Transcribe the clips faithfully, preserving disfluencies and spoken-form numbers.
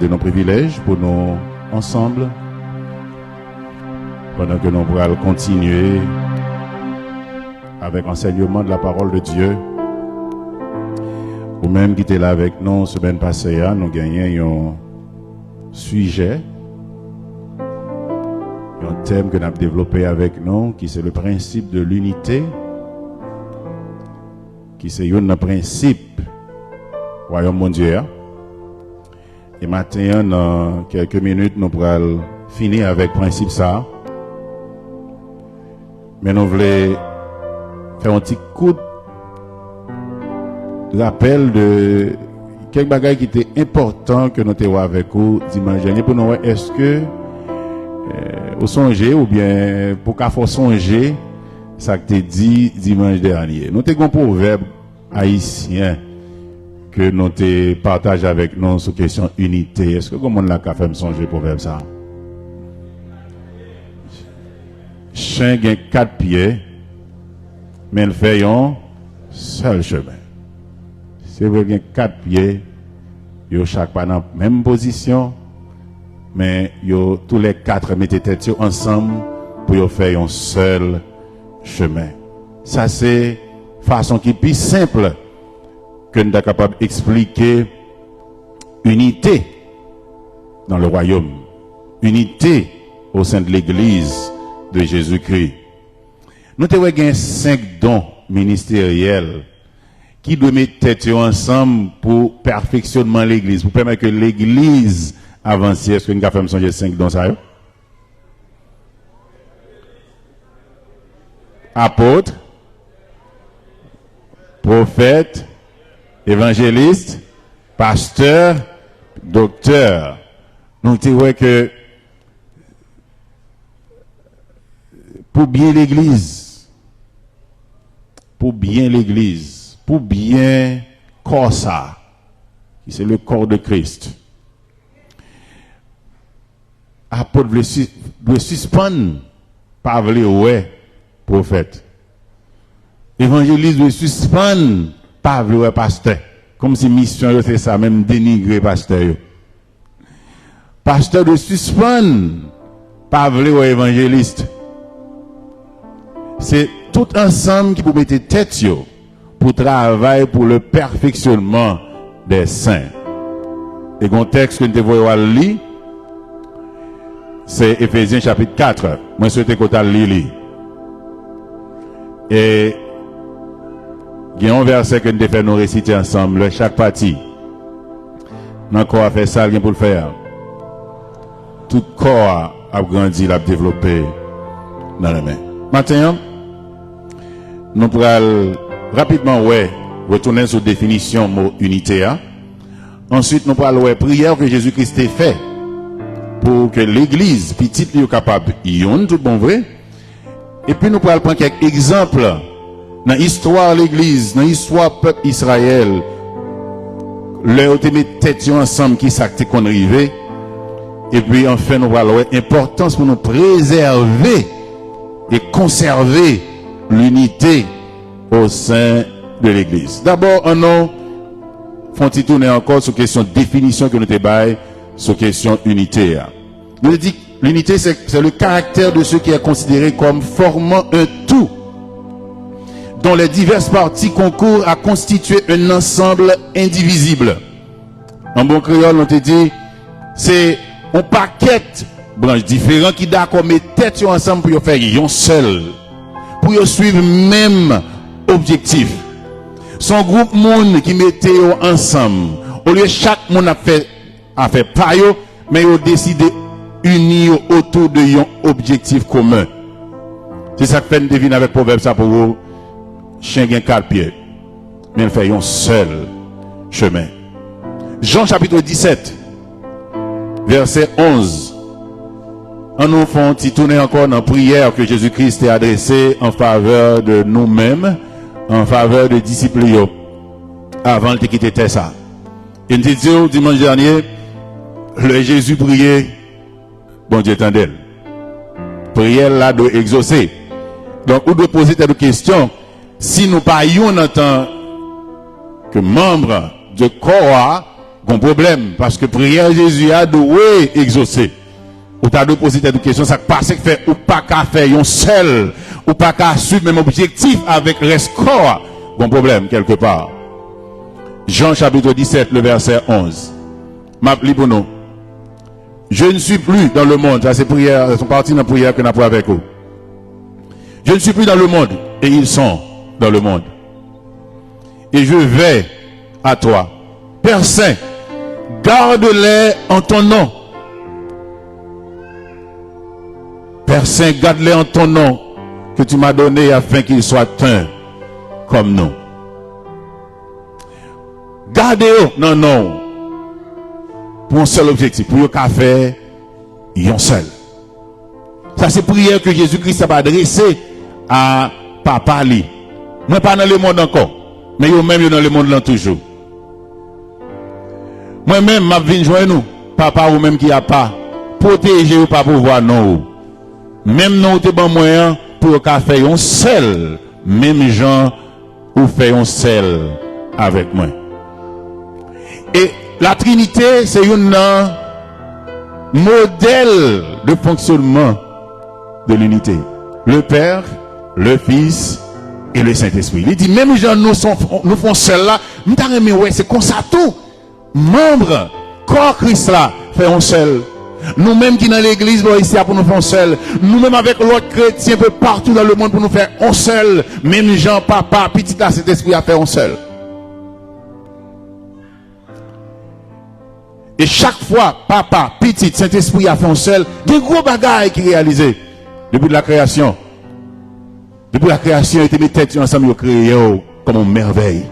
Se yon privilèj pou nou ansanm, pandan ke nou pral kontinye avèk ansèyman de la parole de Dieu. Ou menm ki te la avèk nou semèn pase a, nou genyen yon sijè, yon tèm ke n ap devlope avèk nou, ki se le principe de l'unité, ki se youn nan prensip Wayòm Bondye a. E maten an, nan kèlke minit, nou pral fini avèk prensip sa a. Men nou vle fè yon ti kout rapèl de kèk bagay ki te enpòtan ke nou te wè avèk ou dimanch dènye, pou nou wè èske, eh, ou sonje oubyen pou ka fè w sonje sa k te di dimanch dènye. Nou te gen yon pwovèb ayisyen ke nou te pataje avèk nou sou kesyon inite. Èske gen moun la ka fè m sonje pwovèb sa a? Chen gen kat pye, men l fè yon sèl chemen. Se vre, l gen kat pye, yo chak pa nan menm pozisyon, men yo toulèkat mete tèt yo ansanm pou yo fè yon sèl chemen. Sa se fason ki pi senp ke n ta kapab eksplike inite dans le royaume, inite au sein de l'Église de Jésus-Christ. Nou te wè gen senk don ministeryèl ki dwe met tèt yo ansanm pou pèfeksyonman legliz, pou pèmèt ke legliz avanse. Èske n ka fè m sonje senk don sa yo? Apot, pwofèt, evanjelis, pastè, doktè. Nou te wè ke pou byen legliz, pou byen legliz, pou byen kò sa, ki se le corps de Christ, apot vle si-, dwe sispann pa vle wè pwofèt. Evanjelis dwe sispann pa vle wè pastè. Kòmsi misyon yo se sa menm, denigre pastè yo. Pastè dwe sispann pa vle wè evanjelis. Se tout ansanm ki pou mete tèt yo pou travay pour le perfectionnement des saints. E gon tèks ke n te voye w al li, se Efezyen chapit kat. Mwen swete ke w t al li li. E gen yon vèsè ke n te fè nou resite ansanm, lè chak pati nan kò a fè sa l gen pou l fè a, tout kò a ap grandi, l ap devlope nan renmen. Maten an, nou pral rapidman wè, retounen sou definisyon mo inite a. Answit, nou pral wè priyè ke Jezi Kris te fè pou ke legliz, pitit li yo kapab youn tout bon vre. Epi nou pral pran kèk egzanp nan istwa legliz, nan istwa pèp Izrayèl, lè yo te met tèt yo ansanm, ki sa k te konn rive. Epi anfen, nou pral wè enpòtans pou nou prezève e konsève linite o sen de legliz. Dabò, ann nou fè yon ti tounen ankò sou kesyon definisyon ke nou te bay sou kesyon inite a. Nou te di, l'unité, c'est, c'est le caractère de ce qui est considéré comme formant un tout, dont les diverses parties concourent à constituer un ensemble indivisible. An bon kreyòl, nou te di, se yon pakèt branch diferan ki dakò met tèt yo ansanm pou yo fè yon sèl, pou yo swiv menm objektif. Se yon gwoup moun ki mete yo ansanm. Olye chak moun ap fè afè pa yo, men yo deside ini yo otou de yon objektif komen. Se sa k fè n te vin avèk pwovèb sa pou ou, chen gen kat pye, men l fè yon sèl chemen. Jan chapit disèt, vèsè onz. Ann nou fè yon ti tounen ankò nan priyè ke Jezi Kris te adrese an favè de nou menm, an favè de disip li yo, avan l te kite tè sa. E n te di w dimanch dènye, lè Jezi priye, Bondye tande l. Priyè l la dwe egzose. Donk, ou dwe poze tèt ou kesyon, si nou pa youn antan ke manm de kò a, Gon pwoblèm, paske priyè Jezi a dwe egzose. Ou ta dwe poze tèt ou kesyon, sa k pase k fè ou pa ka fè yon sèl, ou pa ka swiv menm objektif avèk rès kò a? Gon pwoblèm, kèlkepa. Jan chapit disèt, le vèsè onz. M ap li pou nou. Je ne suis plus dans le monde. Sa se priyè, se yon pati nan priyè ke n ap fè avèk ou. Je ne suis plus dans le monde, et ils sont dans le monde. Et je vais à toi. Père Saint, garde-les en ton nom. Père Saint, garde-les en ton nom que tu m'as donné afin qu'ils soient un comme nous. Gade yo nan non w pou yon sèl objektif, pou yo ka fè yon sèl. Sa se priyè ke Jezi Kris ap adrese a Papa li. Mwen pa nan lemonn ankò, men yo menm yo nan lemonn lan toujou. Mwen menm, m ap vin jwenn ou, Papa, ou menm ki apa, pwoteje yo pa pouvwa non ou. Menm non ou te ban mwen an, pou yo ka fè yon sèl, menm jan ou fè yon sèl avèk mwen. E Latrinite se youn nan modèl de fonksyonman de linite. Le Père, le Fils et le Saint-Esprit. Li di, menm jan nou son, nou fè yon sèl la, m ta renmen wè se konsa tou manm kò Kris la fè yon sèl. Nou menm ki nan legliz bò isi a pou nou fè yon sèl. Nou menm avèk lòt kretyen pe patou nan lemonn pou nou fè yon sèl. Menm jan Papa, Pitit la, Sentespri a fè yon sèl. E chak fwa Papa, Pitit, Sentespri a fè yon sèl, gen gwo bagay ki reyalize. Depi de la kreyasyon, depi la kreyasyon, yo te met tèt yo ansanm, yo kreye w kòm yon mèvèy.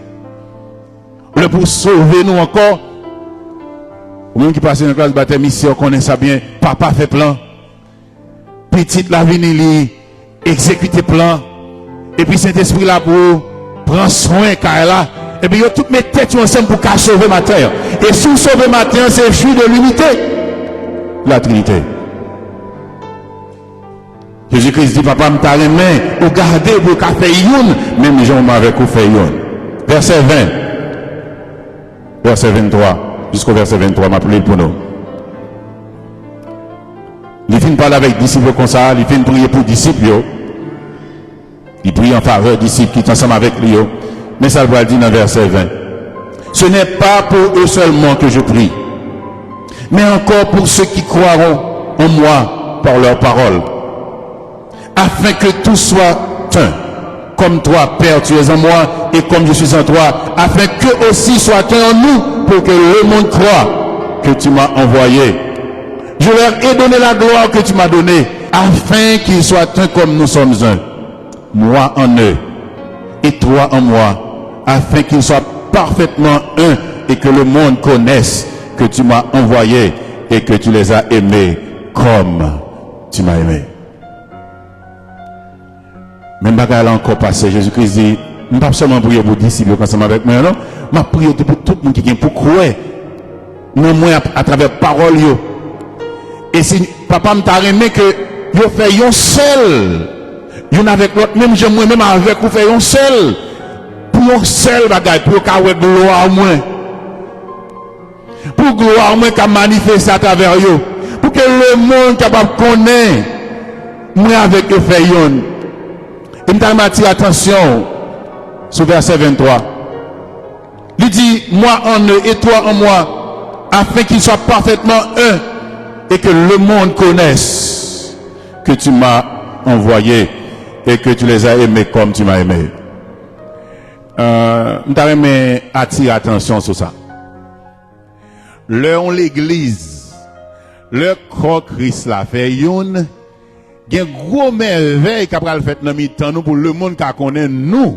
Lè pou sove nou ankò, ou menm ki pase nan klas batèm isi, ou konnen sa byen, Papa fè plan. Pitit la vini, li egzekite plan. Epi Sentespri la pou pran swen kay la. Epi yo tout met tèt yo ansanm pou ka sove maten an. E si w sove maten an, se jwi de linite, la Trinite. Jezi Kris di, Papa, m ta renmen ou gade pou w ka fè youn, menm jan w avèk ou fè youn. Vèsè ven. Vèsè venntwa, jisko vèsè venntwa, m ap li l pou nou. Li fin pale avèk disip yo konsa, li fin priye pou disip yo. Li priye an favè disip ki t ansanm avèk li yo. Men sa l pral di nan vèsè ven. Ce n'est pas pour eux seulement que je prie, mais encore pour ceux qui croiront en moi par leur parole, afin que tout soit un, comme toi, Père, tu es en moi, et comme je suis en toi, afin qu'eux aussi soient un en nous, pour que le monde croie que tu m'as envoyé. Je leur ai donné la gloire que tu m'as donnée, afin qu'ils soient un comme nous sommes un. Moi en eux, et toi en moi, afin qu'ils soient parfaitement un, et que le monde connaisse que tu m'as envoyé et que tu les as aimés comme tu m'as aimé. Menm bagay la ankò, pastè. Jezi Kris di, m p ap sèlman priye pou disip yo k ansanm avèk mwen an, non. M ap priye tou pou tout moun ki gen pou kwè nan mwen ap- atravè pawòl yo. E si Papa m ta renmen ke yo fè yon sèl, youn avèk lòt, menm jan mwen menm avèk ou fè yon sèl, pou yon sèl bagay, pou yo ka wè glwa mwen. Pou glwa mwen ka manifeste atravè yo. Pou ke lemonn kapab konnen mwen avèk yo fè yonn. E m ta renmen atire atansyon w sou vèsè venntwa. Li di, Moi en eux et toi en moi, afin qu'ils soient parfaitement un, et que le monde connaisse que tu m'as envoyé et que tu les as aimés comme tu m'as aimé. Euh, m ta renmen atire atansyon sou sa. Lè yon legliz, lè kò Kris la fè yonn, gen gwo mèvèy k ap pral fèt nan mitan nou pou lemonn ka konnen nou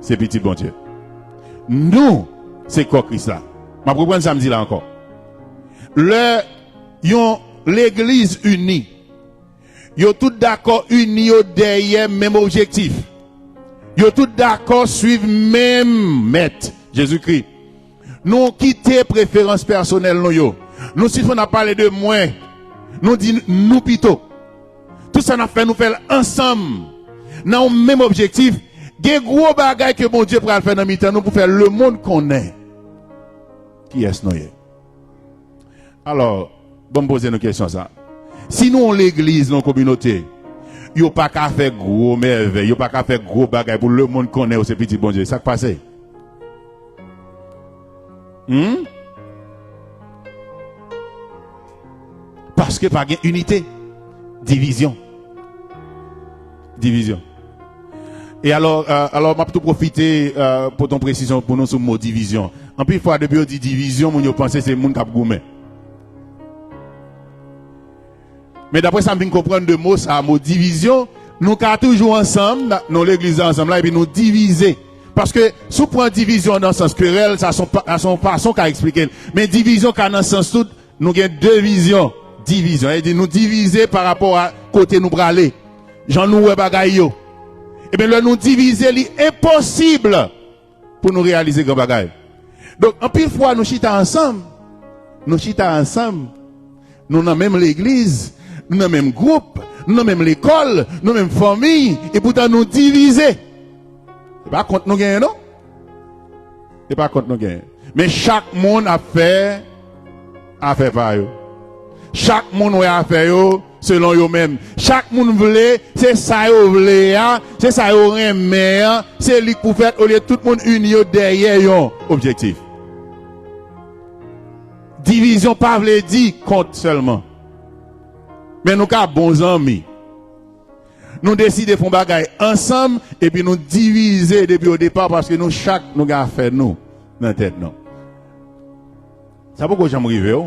se pitit Bondye. Nou se kò Kris la. M ap reprann sa m di la ankò. Lè yon legliz ini, yo tout dakò ini yo dèyè menm objektif. Yo tout dakò swiv menm Mèt, Jezikri. Nou kite preferans pèsonèl nou yo. Nou sispann ap pale de mwen. Nou di nou pito. Tout sa n ap fè, nou fè l ansanm. Nan yon menm objektif, gen gwo bagay ke Bondye pral fè nan mitan nou pou fè lemonn konnen Kiyès nou ye? Alò, bon, m poze nou kesyon sa. Si nou yon legliz, nou yon kominote, yo pa ka fè gwo mèvèy, yo pa ka fè gwo bagay pou lemonn konnen yo se pitit Bondye, sa k pase? Hmm? Paske pa gen inite. Divizyon. Divizyon. E alò, euh, alò, m ap tou pwofite, euh, pote yon presizyon pou nou sou mo divizyon. Anpil fwa, depi yo di divizyon, moun yo panse se moun k ap goumen. Men daprè sa m vin konprann de mo sa, mo divizyon, nou ka toujou ansanm, nan, nan legliz la ansanm la, epi nou divize. Paske si w pran divizyon nan sans kerèl, sa se yon pa-, sa se yon fason w ka eksplike l. Men divizyon ka nan sans tout, nou gen de vizyon. Divizyon, sa vle di nou divize pa rapò a kote nou prale, jan nou wè bagay yo. Ebyen, lè nou divize, li enposib pou nou reyalize gran bagay. Donk, anpil fwa, nou chita ansanm. Nou chita ansanm. Nou nan menm legliz, nou nan menm gwoup, nou nan menm lekòl, nou menm fanmi, epoutan nou divize. Se pa kont nou genyen, non. Se pa kont nou genyen. Men chak moun ap fè afè pa yo. Chak moun wè afè yo selon yo menm. Chak moun vle, se sa yo vle a, se sa yo renmen an, se li k pou fèt, olye tout moun ini yo dèyè yon objektif. Divizyon pa vle di kont sèlman. Men nou ka bon zanmi. Nou deside fè yon bagay ansanm, epi nou divize depi o depa, paske nou chak nou gen afè nou nan tèt nou. Sa poko janm rive w?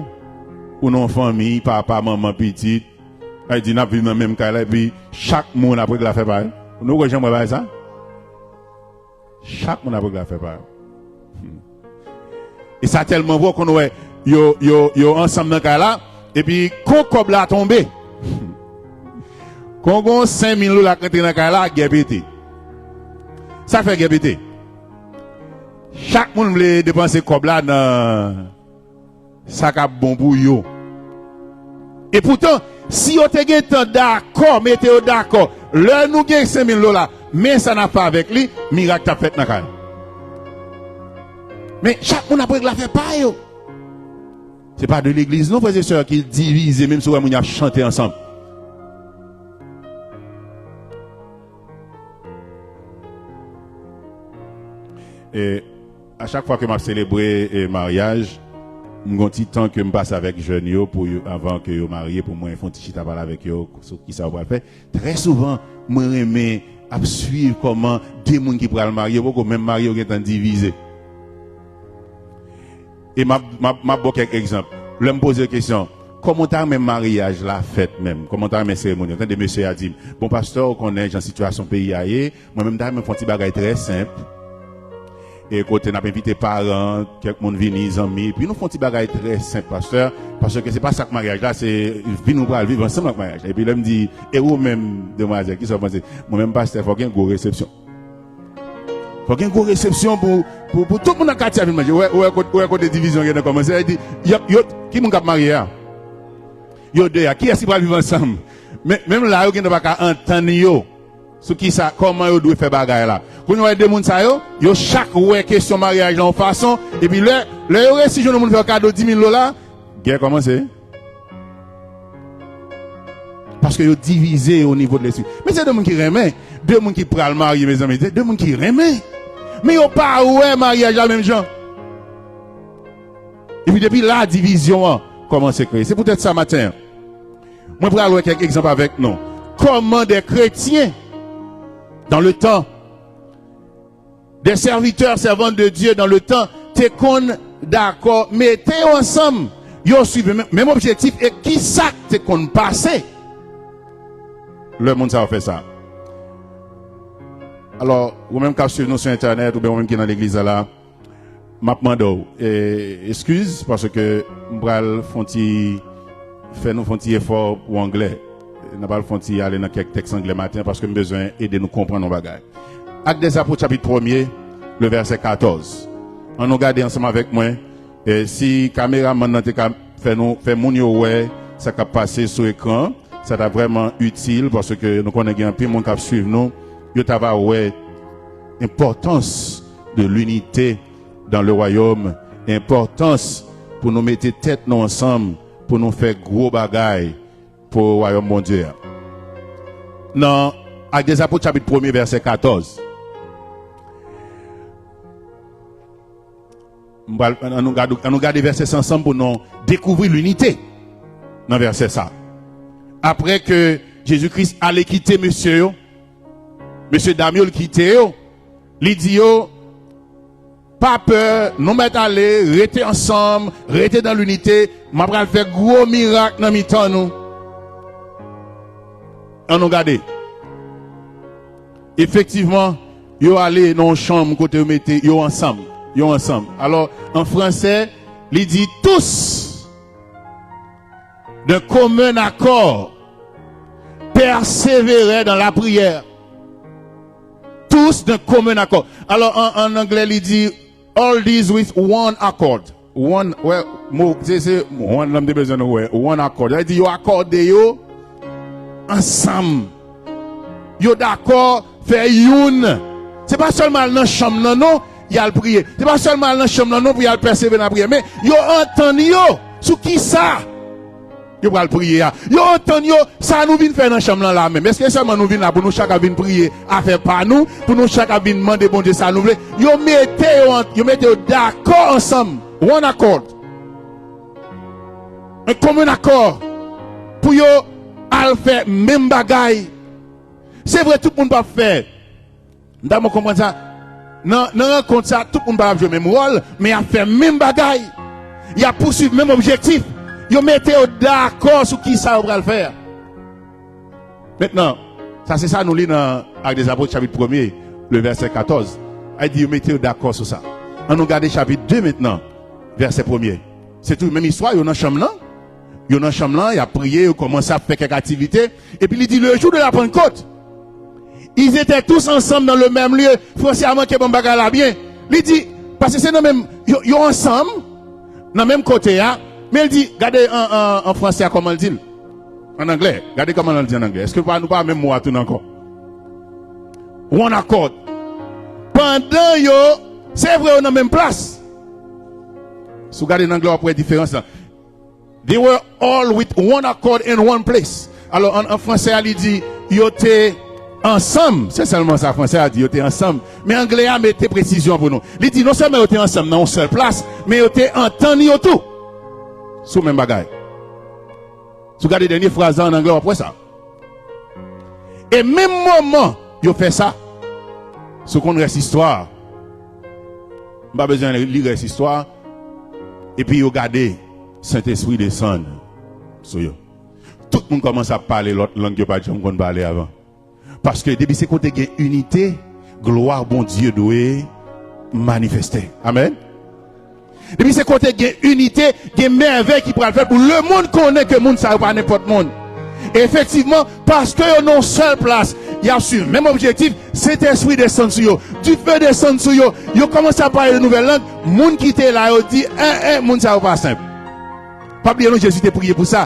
Ou nan yon fanmi, papa, manman, pitit, sa vle di n ap viv nan menm kay la, epi chak moun ap regle afè pa yo. Nou poko janm wè bagay sa? Chak moun ap regle afè pa yo. Hmm. E sa tèlman vre, w konn wè yo, yo, yo ansanm nan kay la, epi kon kòb la tonbe, kon gon senk mil dola k rantre nan kay la, gè pete. Sa k fè gè pete? Chak moun vle depanse kòb la nan sa k ap bon pou yo. Epoutan, si yo te gentan dakò, mete yo dakò, lè nou gen senk mil dola, men sa n ap fè avèk li, mirak t ap fèt nan kay la. Men chak moun ap regle afè pa yo. Se pa de legliz non, frè e sè, ki divize, menm si w wè moun y ap chante ansanm. E a chak fwa ke m ap selebre, e, maryaj, m gon ti tan ke m pase avèk jèn yo pou yo, anvan ke yo marye, pou mwen fè yon ti chita pale avèk yo sou kisa yo pral fè. Trè souvan, mwen renmen ap swiv kòman de moun ki pral marye, poko menm marye, yo gentan divize. E m ap, m ap, m ap ba w kèk egzanp. Lè m poze kesyon, kòman w ta renmen maryaj la fèt menm? Kòman w ta renmen seremoni an? Tande mesye a di m, bon, pastè, ou konnen jan sitiyasyon peyi a ye, mwen menm, m ta renmen fè yon ti bagay trè senp. E kote n ap envite paran, kèk moun vini, zanmi, epi nou fè yon ti bagay trè senp, pastè, paske se pa sa k maryaj la, se vi nou pral viv ansanm ak maryaj la. Epi lè m di, e ou menm, demwazèl, kisa w panse? Mwen menm, pastè, fòk gen gwo resepsyon. Fòk gen gwo resepsyon pou, pou, pou tout moun nan katye a vin manje. Ou wè, ou wè kot-, ou wè kote divizyon gentan kòmanse. Sa vle di, yo, yo, ki moun k ap marye a? Yo de a. Kiyès ki pral viv ansanm? Men, menm la, yo gentan pa ka antann yo sou kisa, kòman yo dwe fè bagay la. Kounye a, w wè de moun sa yo, yo chak wè kesyon maryaj la yon fason, epi lè, lè yo resi jwenn yon moun fè yo kado di mil dola, gè kòmanse. Paske yo divize o nivo de lespri. Men se de moun ki renmen, de moun ki pral marye, mezanmi, de, de moun ki renmen. Men yo pa wè maryaj la menm jan. Epi depi la, divizyon an kòmanse kreye. Se poutèt sa, maten an, mwen pral wè kèk egzanp avèk nou. Kòman de kretyen dans le temps, de servitè, sèvant de Dye dans le temps, te konn dakò mete yo ansanm, yo swiv menm, menm objektif, e kisa k te konn pase lè moun sa yo fè sa? Alò, ou menm k ap swiv nou sou entènèt, oubyen ou menm ki nan legliz la, la, m ap mande w, e, eskiz, paske m pral fè yon ti, fè nou fè yon ti efò pou anglè. N ap al fè yon ti ale nan kèk tèks anglè maten an, paske m bezwen ede nou konprann yon bagay. Actes des Apôtres, chapit premye, le vèsè katòz. Ann nou gade ansanm avèk mwen. E si kameramann nan te ka fè nou, fè moun yo wè sa k ap pase sou ekran, sa t ap vrèman itil, paske nou konnen gen anpil moun k ap swiv nou, yo ta va wè enpòtans de l'unité dans le royaume enpòtans pou nou mete tèt nou ansanm pou nou fè gwo bagay pou wayòm Bondye a. Nan Ak dè Zapot chapit premye vèsè katòz. M pral, ann nou gade, ann nou gade vèsè sa ansanm pou nou dekouvri linite nan vèsè sa. Apre ke Jezi Kris ale kite mesye yo, mesye dam yo, l kite yo, li di yo, pa pè, nou mèt ale, rete ansanm, rete nan linite, m ap pral fè gwo mirak nan mitan nou. Ann nou gade. Efektivman, yo ale nan yon chanm kote yo mete yo ansanm. Yo ansanm. Alò, an franse, li di, tous, d'un commun accord, persévéraient dans la prière. Tous d'un commun accord. Alò, an, an anglè, li di, all these with one accord. One, wè, mo, se, se one lan m te bezwen nou wè. One accord. Sa vle di yo akòde yo ansanm. Yo dakò fè youn. Se pa sèlman al nan chanm nan non, y al priye. Se pa sèlman al nan chanm nan non pou y al pèsevere nan priyè. Men yo antann yo sou kisa yo pral priye a. Yo antann yo, sa nou vin fè nan chanm lan la menm. Èske sèlman nou vin la pou nou chak ap vin priye afè pa nou, pou nou chak ap vin mande Bondye sa nou vle? Yo mete yo, an- yo mete yo dakò ansanm, one accord. Un commun accord. Pou yo al fè menm bagay. Se vre, tout moun p ap fè. M ta bon konprann sa. Nan, nan rankont sa, tout moun pa ap jwe menm wòl, men y ap fè menm bagay. Y ap pouswiv menm objektif. Yo mete yo dakò sou kisa yo pral fè a. Mentnan, sa se sa nou li nan Ak dè Zapot chapit premye, le vèsè katòz. Ay di yo mete yo dakò sou sa. Ann nou gade chapit de mentnan, vèsè premye. Se tou menm istwa, yo nan chanm nan. Yo nan chanm lan, y ap priye, yo kòmanse ap fè kèk aktivite. Epi li di, le jour de la Pentecôte, ils étaient tous ensemble dans le même lieu. Franse a manke ban m bagay la byen. Li di, paske se nan menm, yo, yo ansanm, nan menm kote a, men l di, gade an, an, an franse a kòman l di l. An anglè, gade kòman l di an anglè. Èske pa, nou pa menm mo a tounen ankò? One accord. Pandan yo, se vre yo nan menm plas. Si w gade nan anglè, w ap wè diferans lan. They were all with one accord in one place. Alò, an, an franse a, li di, yo te ansanm. Se sèlman sa franse a di, yo te ansanm. Men anglè a mete presizyon pou nou. Li di, non sèlman yo te ansanm nan yon sèl plas, men yo te antann yo tou sou menm bagay. Si w gade dènye fraz la an anglè, w ap wè sa. E menm moman yo fè sa, si w konn rès istwa a, m pa bezwen li rès istwa a, epi yo gade Sentespri desann sou yo. Tout moun kòmanse ap pale lòt lang yo pa t janm konn pale avan. Paske depi se kote gen inite, glwa Bondye dwe manifeste. Amèn. Depi se kote gen inite, gen mèvèy ki pral fèt pou lemonn konnen ke moun sa yo pa nenpòt moun. E efektivman, paske yo nan yon sèl plas, y ap swiv menm objektif, Sentespri desann sou yo, dife desann sou yo, yo kòmanse ap pale de nouvèl lang, moun ki te la yo di, en, en, moun sa yo pa senp. Pa bliye non, Jezi te priye pou sa.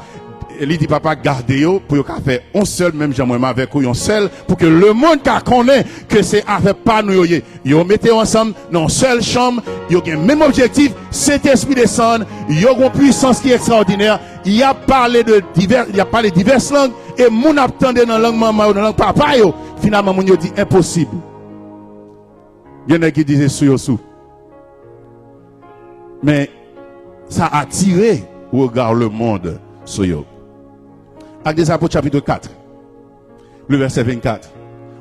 Li di, Papa, gade yo pou yo ka fè yon sèl, menm jan mwen m avèk ou, yon sèl, pou ke lemonn ka konnen ke se avèk pa nou yo ye. Yo mete yo ansanm nan yon sèl chanm, yo gen menm objektif, Sentespri desann, yo gen yon pwisans ki ekstraòdinè, y ap pale de divès, y ap pale divès lang, e moun ap tande nan lang manman yo, nan lang papa yo. Finalman, moun yo di, enposib. Gen nèg ki di se sou yo sou. Men, sa atire rega lemonn sou yo. Ak dè Zapot chapit kat, le vèsè vennkat.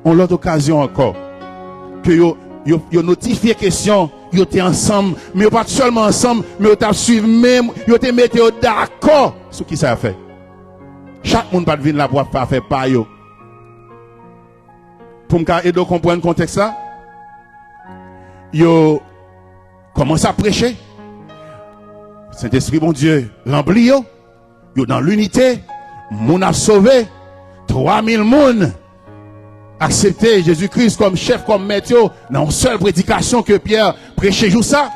Yon lòt okazyon ankò. Ke yo, yo, yo notifye kesyon, yo te ansanm, men yo pa t sèlman ansanm, men yo t ap swiv menm, yo te mete yo dakò sou kisa y ap fè. Chak moun pa t vin la pou ap fè afè pa yo. Pou m ka ede w konprann kontèks la, yo kòmanse ap preche. Sentespri Bondye ranpli yo. Yo nan linite. Moun ap sove. Twa mil moun aksepte Jezi Kris kòm chèf, kòm mèt yo nan yon sèl predikasyon ke Pyè preche jou sa.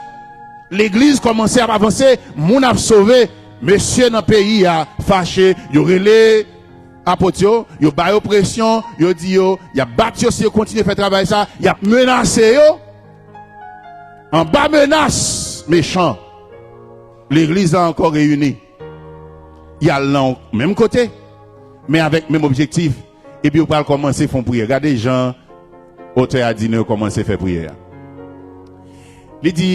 Legliz kòmanse ap avanse. Moun ap sove. Mesye nan peyi a fache. Yo rele apot yo, yo ba yo presyon, yo di yo, y ap bat yo si yo kontinye fè travay sa, y ap menase yo. Anba menas mechan, legliz la ankò reyini. Y al nan menm kote, men avèk menm objektif. Epi yo pral kòmanse fè yon priyè. Gade jan otè a di nou yo kòmanse fè priyè a. Li di,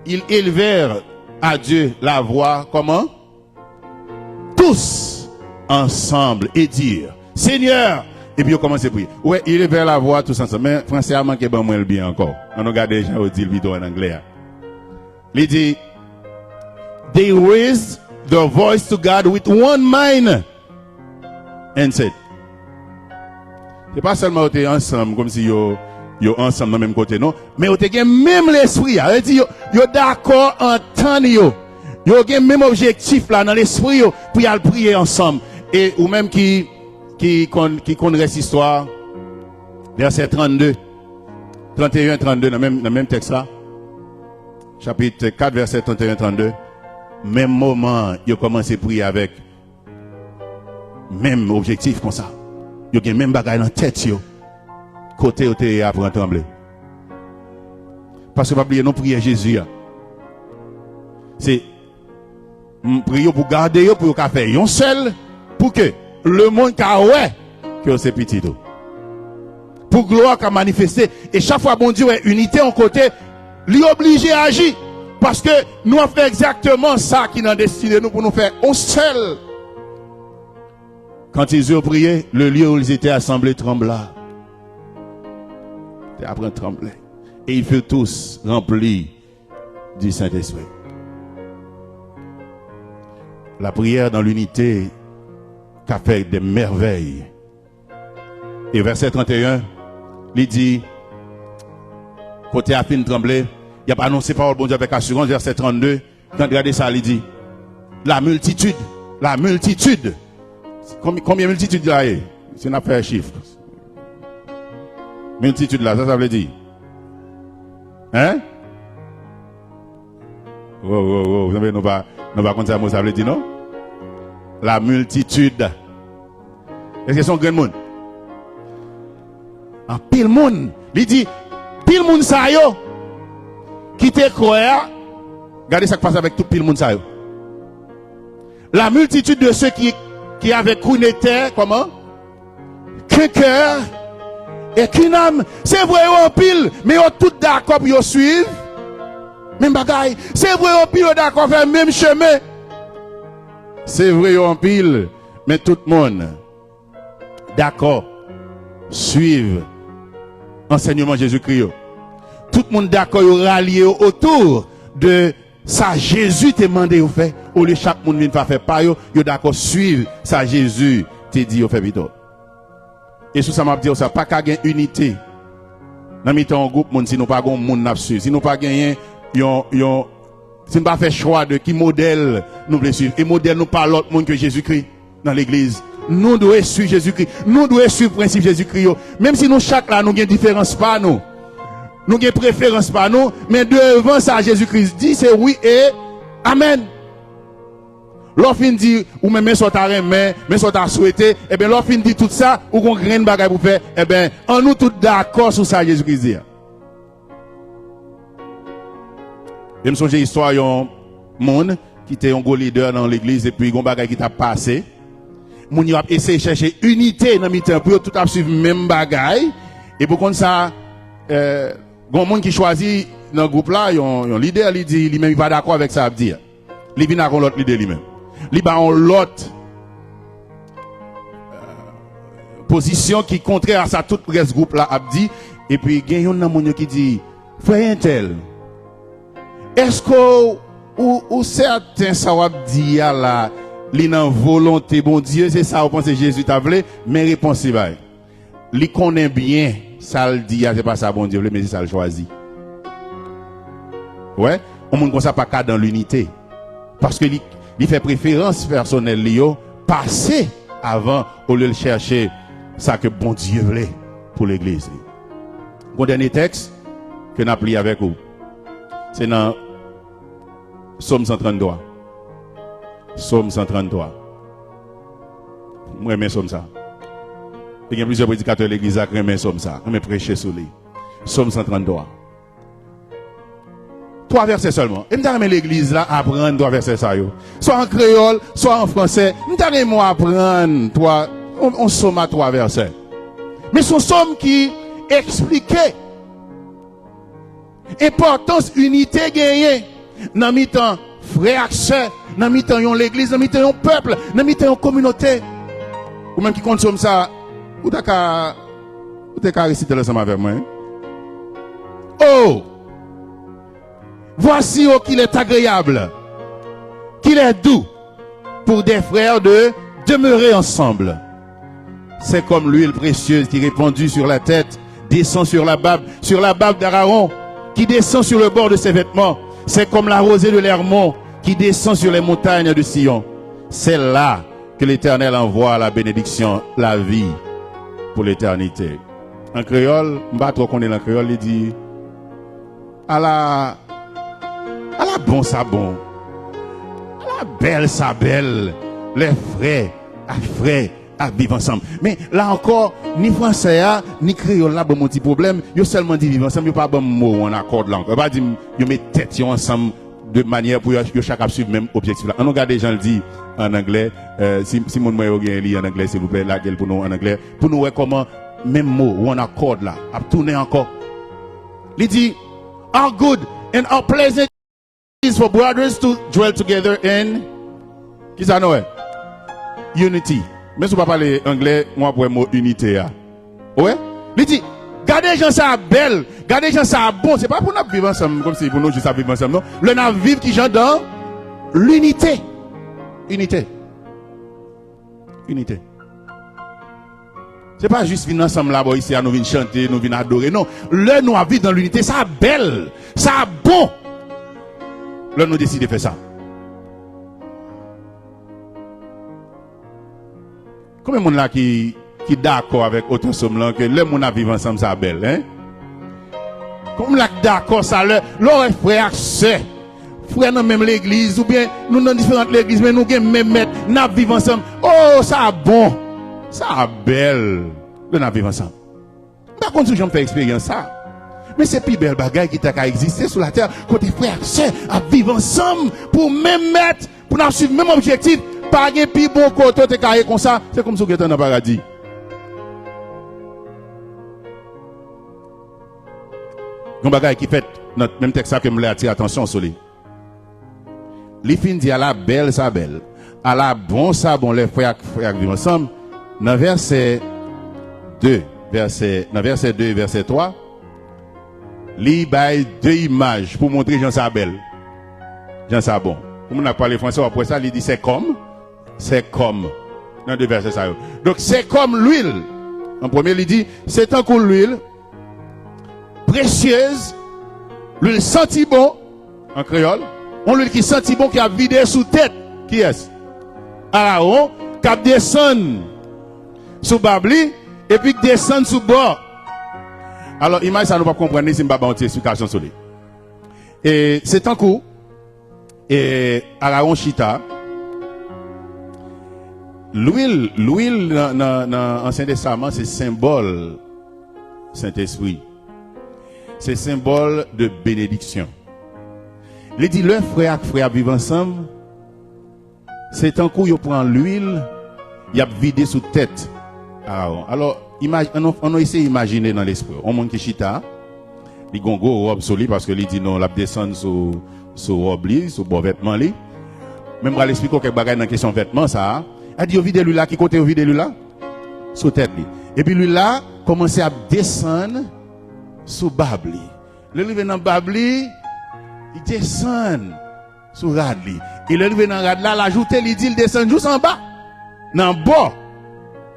ils élevèrent à Dieu la voix, comment? Tous ensemble et dirent, Seigneur! Epi yo kòmanse priye. Ou wè, ils élevèrent la voix tous ensemble. Men franse a manke ban mwen l byen ankò. Ann nou gade jan yo di l pito ann anglè a. Li di, they raised their voice to God with one mind and said. Se pa sèlman yo te ansanm, kòmsi yo, yo ansanm nan menm kote, non. Men yo te gen menm lespri a. Yo di yo, yo dakò antann yo. Yo gen menm objektif la nan lespri yo pou y al priye ansanm. E ou menm ki, ki konn, ki konn rès istwa, vèsè trannde, trannteyen, trannde, nan menm, nan menm tèks la, chapit kat, vèsè trannteyen, trannde, menm moman yo kòmanse priye avèk menm objektif konsa. Yo gen menm bagay nan tèt yo. Kote yo te ye a pran tranble. Paske pa bliye non priyè Jezi a. Se, m, priye yo pou gade yo, pou yo ka fè yon sèl, pou ke lemonn ka wè ke yo se pitit ou. Pou glwa ka manifeste. E chak fwa Bondye wè inite yon kote, li oblije aji. Paske nou ap fè egzakteman sa ki nan destine nou pou nou fè yon sèl. Quand ils eurent prié, le lieu où ils étaient assemblés trembla. Te aprann tranble. Et ils furent tous remplis du Saint-Esprit. La prière dans l'unité ka fè de mèvèy. E vèsè trannteyen, li di, kote a fin tranble, y ap anonse pawòl Bondye avèk asirans. Vèsè trannde, gade sa li di. La multitude, la multitude. Konbyen, konbyen miltitid la ye? Si n ap fè chif. Miltitid la, sa sa vle di? Hein? Wo, wo, wo, sanble nou pa, nou pa konn sa mo sa vle di, non? La multitude. Èske se yon grenn moun? Anpil moun. Li di, pil moun sa yo ki te kwè a, gade sa k pase avèk tout pil moun sa yo. La multitude de ceux qui, qui avec Queen était, comment? Qu'un cœur et qu'une âme. Se vre yo anpil, men yo tout dakò pou yo swiv menm bagay. Se vre yo anpil, yo dakò fè menm chemen. Se vre yo anpil, men tout moun dakò swiv ansèyman Jezikri yo. Tout moun dakò yo ralye yo otou de sa Jezi te mande yo fè. Olye chak moun vin pa fè pa yo, yo dakò swiv sa Jezi te di yo fè pito. E sou sa m ap di w sa, pa ka gen inite nan mitan yon gwoup moun si nou pa gen yon moun n ap swiv. Si nou pa genyen yon, yon, si n pa fè chwa de ki modèl nou vle swiv. E modèl nou pa lòt moun ke Jezikri nan legliz. Nou dwe swiv Jezikri. Nou dwe swiv prensip Jezikri yo. Menm si nou chak la, nou gen diferans pa nou. Nou gen preferans pa nou. Men devan sa Jezikri di, se wi e amèn. Lè w fin di, ou menm, men sa w ta renmen, men sa w ta swete, ebyen, lè w fin di tout sa, ou gon grenn bagay pou fè, ebyen, ann nou tout dakò sou sa Jezikri di a. E m sonje istwa yon moun ki te yon gwo lidè nan yon legliz, epi gon bagay ki t ap pase. Moun yo ap eseye chèche inite nan mitan yo, pou yo tout ap swiv menm bagay. Epi w konn sa, eh, gon moun ki chwazi nan gwoup la, yon, yon lidè, li di, li menm, li pa dakò avèk sa y ap di a. Li vin ak yon lòt lide li menm. Li ba yon lòt pozisyon ki kontrè a sa tout rès gwoup la ap di. Epi gen youn nan moun yo ki di, frè entèl, èske w, ou, ou sèten sa w ap di a la, li nan volonte Bondye, se sa w panse Jezi ta vle? Men repons li bay. Li konnen byen sa l di a, se pa sa Bondye vle, men se sa l chwazi. Wè, yon moun konsa pa ka dans l'unité. Paske li, li fè preferans pèsonèl li yo pase avan, olye l chèche sa ke Bondye vle pou legliz li. Gon dènye tèks ke n ap li avèk ou. Se nan Sòm san tranntwa. Sòm san tranntwa. Mwen renmen sòm sa. Te gen plizyè predikatè legliz la k renmen sòm sa, k renmen preche sou li. Sòm san tranntwa. Twa vèsè sèlman. E m ta renmen legliz la aprann twa vèsè sa yo. Swa an kreyòl, swa an fransè. M ta renmen w aprann twa, on, on sòm a twa vèsè. Men se yon sòm ki eksplike enpòtans inite genyen nan mitan frè ak sè, nan mitan yon legliz, nan mitan yon pèp, nan mitan yon kominote. Ou menm ki konn sòm sa, ou ta ka, ou te ka resite l ansanm avè mwen. Oh! Voici, oh, qu'il est agréable, qu'il est doux pour des frères de demeurer ensemble. C'est comme l'huile précieuse qui, répandue sur la tête, descend sur la barbe, sur la barbe d'Aaron, qui descend sur le bord de ses vêtements. C'est comme la rosée de l'Hermon qui descend sur les montagnes de Sion. C'est là que l'Éternel envoie la bénédiction, la vie pour l'éternité. An kreyòl, m pa twò konnen l an kreyòl, li di, ala, ala bon sa bon, ala bèl sa bèl, lè frè ak frè ap viv ansanm. Men, la ankò, ni fransè a, ni kreyòl la ban m yon ti pwoblèm, yo sèlman di viv ansanm, yo pa ban m mo one accord la ankò. Yo pa di m, yo met tèt yo ansanm de manyè pou yo, yo chak ap swiv menm objektif la. Ann nou gade jan l di an anglè. Eh, si, si moun mwen yo gen li an anglè, silvouplè, lage l pou nou an anglè. Pou nou wè kòman menm mo, one accord la, ap tounen ankò. Li di, are good and are pleasant is for brothers to dwell together in, kisa nou wè? Unity. Men si w pa pale anglè, w ap wè mo inite a. Ou wè? Li di, gade jan sa bèl, gade jan sa bon. Se pa pou n ap viv ansanm, kòmsi pou nou jis ap viv ansanm, non. Lè n ap viv ki jan dan linite. Inite. Inite. Se pa jis vin ansanm la bò isi a, nou vin chante, nou vin adore. Non. Lè nou ap viv dan linite, sa bèl, sa bon. Lè nou deside fè sa. Konbyen moun la ki, ki dakò avèk otè sòm lan ke lè moun ap viv ansanm sa bèl, en? Konbyen moun la ki dakò sa lè, lè w wè frè ak sè, frè nan menm legliz, oubyen nou nan diferan legliz, men nou gen menm mèt, n ap viv ansanm. Oh, sa bon! Sa bèl lè n ap viv ansanm. M pa konn si w janm fè eksperyans sa. Men se pi bèl bagay ki ta ka egziste sou latè, kote frè ak sè ap viv ansanm pou menm mèt, pou n ap swiv menm objektif. Pa gen pi bon kote w te ka ye konsa, se kòmsi w gentan nan paradi. Yon bagay ki fèt nan menm tèks sa ke m vle atire atansyon sou li. Li fin di, ala bèl sa bèl, ala bon sa bon lè frè ak frè ap viv ansanm. Nan vèsè de, vèsè, nan vèsè de, vèsè twa, li bay de imaj pou montre jan sa bèl, jan sa bon. Pou moun ap pale fransè, w ap wè sa, li di, c'est comme, c'est comme. Nan de vèsè sa yo. Donk, c'est comme l'huile. An premye, li di, se tankou lwil presyez, lwil santi bon, an kreyòl, yon lwil ki santi bon ki ap vide sou tèt. Kiyès? Arawon, k ap desann sou bab li, epi k desann sou bò. Alò, imaj sa nou p ap konprann li si m pa ba yon ti esplikasyon sou li. E se tankou, e Arawon chita, lwil, lwil nan, nan, nan Ansyen Testaman se senbòl Sentespri. Se senbòl de benediksyon. Li di lè frè ak frè ap viv ansanm, se tankou yo pran lwil, y ap vide sou tèt Arawon. Alò, imaj-, ann nou, ann nou eseye imajine nan lespri w. Yon moun ki chita, li gon gwo wòb sou li, paske li di non, l ap desann sou, sou wòb li, sou bò vètman li. Men m pral esplike w kèk bagay nan kesyon vètman sa a. A di yo vide lwil la, ki kote yo vide lwil la? Sou tèt li. Epi lwil la kòmanse ap desann sou bab li. Lè l rive nan bab li, li desann sou rad li. E lè l rive nan rad la, l ajoute, li di l desann jous anba, nan bò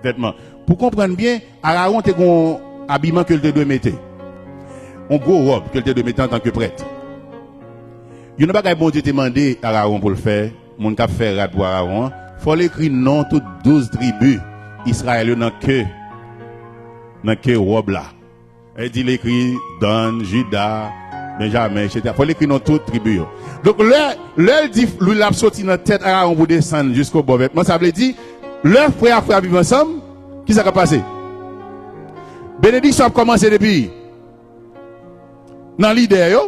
vètman. Pou konprann byen, Arawon te gon abiman ke l te dwe mete. Yon gwo wòb ke l te dwe mete antanke prèt. Youn nan bagay Bondye te mande Arawon pou l fè, moun k ap fè rad pou Arawon an, fò l ekri non tout douz tribi Izrayèl yo nan ke, nan ke wòb la. E di l ekri Dan, Jida, Benjamen, etsetera. Fò l ekri non tout tribi yo. Donk, lè, lè l di lwil la ap soti nan tèt Arawon pou desann jisko bò vètman, sa vle di, lè frè ak frè ap viv ansanm, kisa k ap pase? Benediksyon ap kòmanse depi nan lidè yo.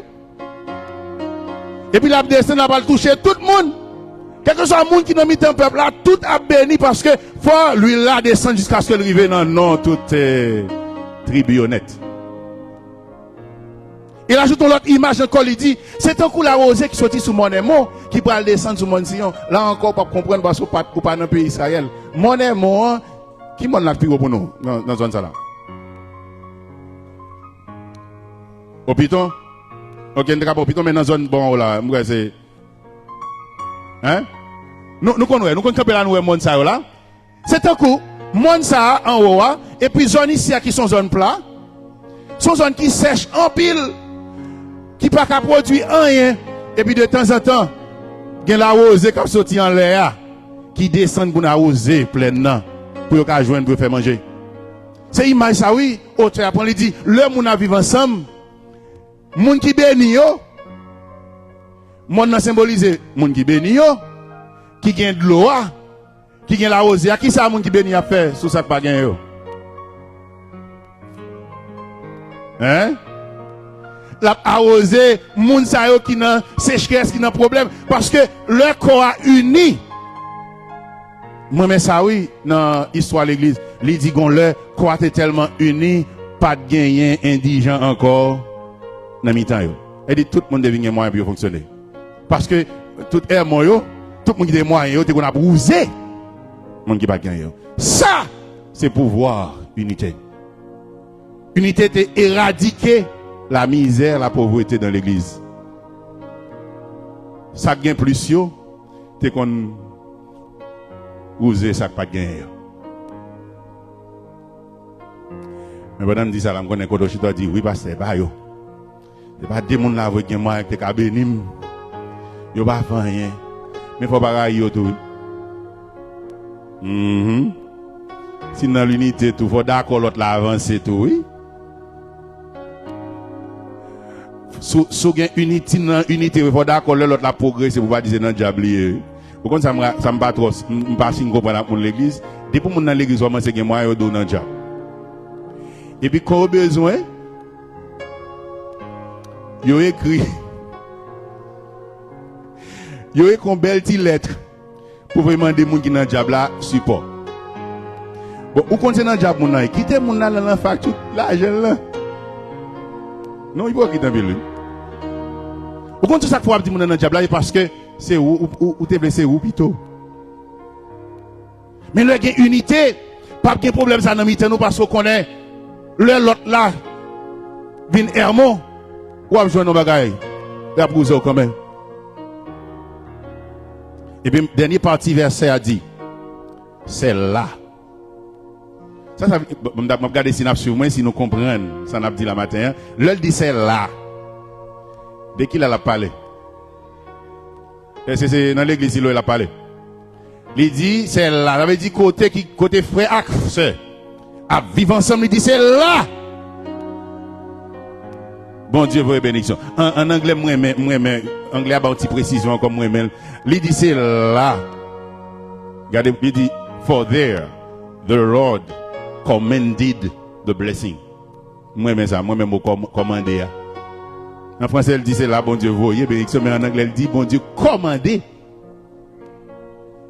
Epi l ap desann, l ap al touche tout moun. Kèlkeswa moun ki nan mitan pèp la, tout ap beni paske fò lwil la desann jiskaske l rive nan non tout eh, tribi yo nèt. E l ajoute yon lòt imaj ankò, li di, se tankou lawoze ki soti sou mòn Èmon, ki pral desann sou mòn Siyon. La ankò, w p ap konprann paske w pa, ou pa nan peyi Izrayèl. Mòn Èmon an, ki mòn la k pi wo pou nou nan, nan zòn sa la? Opiton? Ok, n te ka pran Opiton, men nan zòn bò anwo la, m kwè se. Hein? Nou, nou konn wè, nou konn kanpe la, nou wè mòn sa yo la. Se tankou mòn sa a anwo a, epi zòn isi a ki se yon zòn pla, se yon zòn ki sèch anpil, ki pa ka pwodui anyen, epi de tanzantan, gen lawoze k ap soti anlè a, ki desann pou n awoze plèn nan, pou yo ka jwenn, pou yo fè manje. Se imaj sa, wi, otè a pran, li di, lè moun ap viv ansanm, moun ki beni yo, mòn nan senbolize moun ki beni yo, ki gen dlo a, ki gen lawoze a, kisa moun ki beni ap fè sou sa k pa gen yo? Hein? L ap awoze moun sa yo ki nan sechrès, ki nan pwoblèm. Paske lè kò a ini, mwen renmen sa wi, nan istwa legliz, li di gon lè, kò a te tèlman ini, pa t genyen endijan ankò nan mitan yo. E di tout moun te vin gen mwayen pou yo fonksyone. Paske tout èmon yo, tout moun ki te mwayen yo, te konn ap wouze moun ki pa t gen yo. Sa, se pouvwa inite. Inite te eradike la mizè, la povrete dan legliz. Sa k gen plis yo, te konn wouze sa k pa t genyen yo. Men pandan m di sa la, m konnen kote w chita w di, wi, pastè, ba yo. Se pa de moun la vre gen mwayen ki te ka beni m. Yo pa fè anyen. Men fò w pa rayi yo tou, wi. Mhm. Si n nan linite tou, fò w dakò lòt la avanse tou, wi. Si w, si w gen inite, si n nan inite, wi, fò w dakò lè lòt la pwogrese pou w pa di se nan dyab li ye, wi. Ou konn sa m, sa m pa twò, m, m pa fin konprann ak moun legliz. Depi moun nan legliz kòmanse gen mwayen, yo di w nan dyab. Epi kò yo bezwen, yo ekri, yo ekri yon bèl ti lèt pou voye mande moun ki nan dyab la sipò. Bon, ou konn se nan dyab moun nan ye. Kite moun nan nan, nan fakti lajan l lan. Non, ipokrit anpil, wi. Ou konn se sa k fè w ap di moun nan nan dyab la, e paske se ou, ou, ou, ou te vle se ou pito. Men lè gen inite, p ap gen pwoblèm sa nan mitan nou, paske w konnen lè lòt la vin èmon, w ap jwenn yon bagay, y ap wouze w kanmenm. Epi dènye pati vèsè a di, sèl la. Sa, sa, m ap gade si n ap swiv mwen, si nou konprann sa n ap di la maten an. Lè l di sèl la, de ki la l ap pale? Èske se nan legliz Siloe l ap pale? Li di, sèl la, sa vle di kote ki, kote frè ak sè ap viv ansanm, li di, se la Bondye voye benediksyon. An, an anglè, m renmen, m renmen, anglè a ba yon ti presizyon ankò, m renmen l. Li di, se la. Gade, li di, for there, the Lord commanded the blessing. M renmen sa, m renmen mo kòm-, kòmande a. An fransè, l di se la Bondye voye benediksyon, men an anglè, l di Bondye kòmande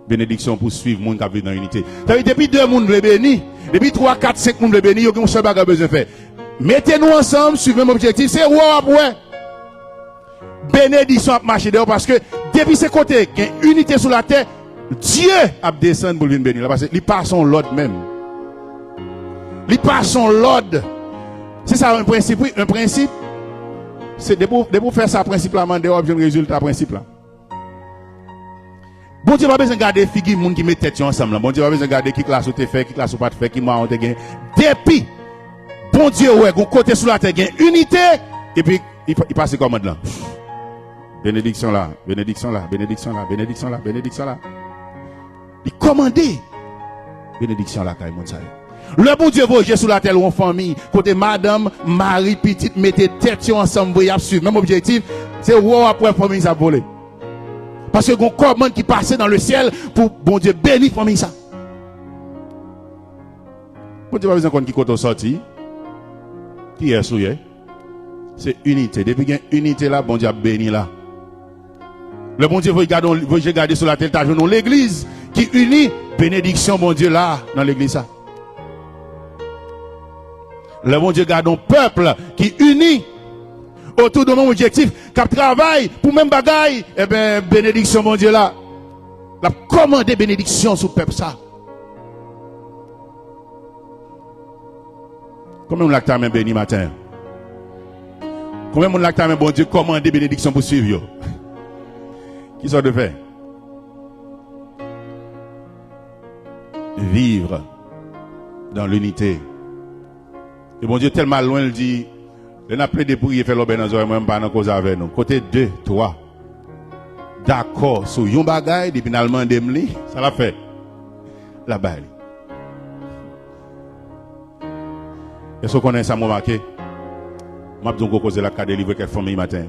benediksyon pou swiv moun k ap viv nan inite. Sa vle di, depi de moun vle beni, depi twa, kat, senk moun vle beni, yo gen yon sèl bagay yo bezwen fè. Mete nou ansanm, swiv menm objektif, se wè w ap wè. Benediksyon ap mache dèyè w, paske depi se kote gen inite sou latè, Dye ap desann pou l vin beni la, paske li pa se yon lòd menm. Li pa se yon lòd. Se sa, yon prensip, wi, yon prensip. Se depi w, depi w fè sa prensip la mande, w ap jwenn rezilta prensip la. Bondye pa bezwen gade figi moun ki met tèt yo ansanm lan. Bondye pa bezwen gade ki klas ou te fè, ki klas ou pa t fè, ki mwayen ou te gen. Depi Bondye wè gon kote sou latè gen inite, epi li, li pase kòmand lan. Benediksyon la, benediksyon la, benediksyon la, benediksyon la, benediksyon la. Li kòmande benediksyon lakay moun sa yo. Lè Bondye voye je sou latè l, yon fanmi, kote madanm, mari, pitit mete tèt yo ansanm vre, y ap swiv menm objektif, se wè w ap wè fanmi sa ap vole. Paske gon kòmand ki pase nan le syèl pou Bondye beni fanmi sa. Bondye pa bezwen konn ki kote w sòti, kiyès ou ye. Se inite. Depi gen inite la, Bondye ap beni la. Lè Bondye voye gade, voye je gade sou latè, l ta jwenn yon legliz ki ini, benediksyon Bondye la nan legliz sa. Lè Bondye gade yon pèp ki ini otou de menm objektif, k ap travay pou menm bagay, ebyen, benediksyon Bondye la. L ap kòmande benediksyon sou pèp sa. Konbyen moun la k ta renmen beni maten? Konbyen moun la k ta renmen Bondye kòmande benediksyon pou swiv yo? Kisa w dwe fè? Vivre dans l'unité. E Bondye tèlman lwen, l di, lè n ap plede priye, fè lòbèy nan zòrèy mwen, m pa nan koze avè nou. Kote de, twa dakò sou yon bagay, depi n al mande m li, sa l ap fè? L ap bay li. Èske w konnen sa m remake? M ap di yon gwo koze la k ka delivre kèk fanmi maten.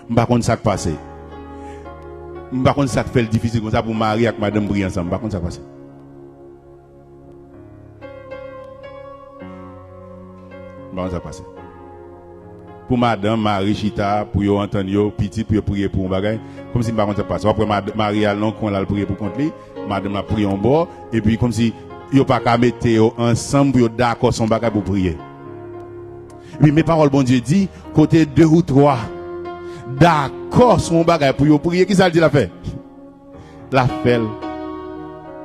M pa konn sa k pase. M pa konn sa k fè l difisil konsa pou mari ak madanm priye ansanm. M pa konn sa k pase. M pa konn sa k pase. Pou madanm, mari chita, pou yo antann yo, pitit, pou yo priye pou yon bagay, kòmsi m pa konn sa k pase. W ap wè mad-, mari al nan yon kwen, l al priye pou kont li, madanm ap priye yon bò, epi kòmsi yo pa ka mete yo ansanm pou yo dakò sou yon bagay pou priye. Epi men pawòl Bondye di, kote de ou twa dakò sou yon bagay pou yo priye, kisa l di l ap fè? L ap fè l.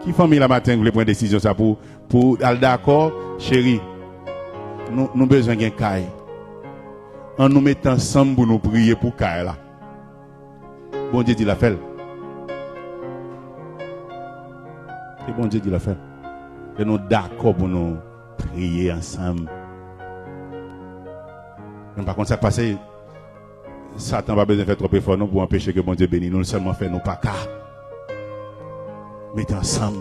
Ki fanmi la maten k vle pran desizyon sa pou, pou al dakò? Cheri, nou, nou bezwen gen kay. Ann nou met ansanm pou nou priye pou kay la. Bondye di l ap fè l. E Bondye di l ap fè l. Lè nou dakò pou nou priye ansanm. Men pa konn sa k pase. Satan pa bezwen fè twòp efò non pou anpeche ke Bondye beni nou, l sèlman fè nou pa ka mete ansanm.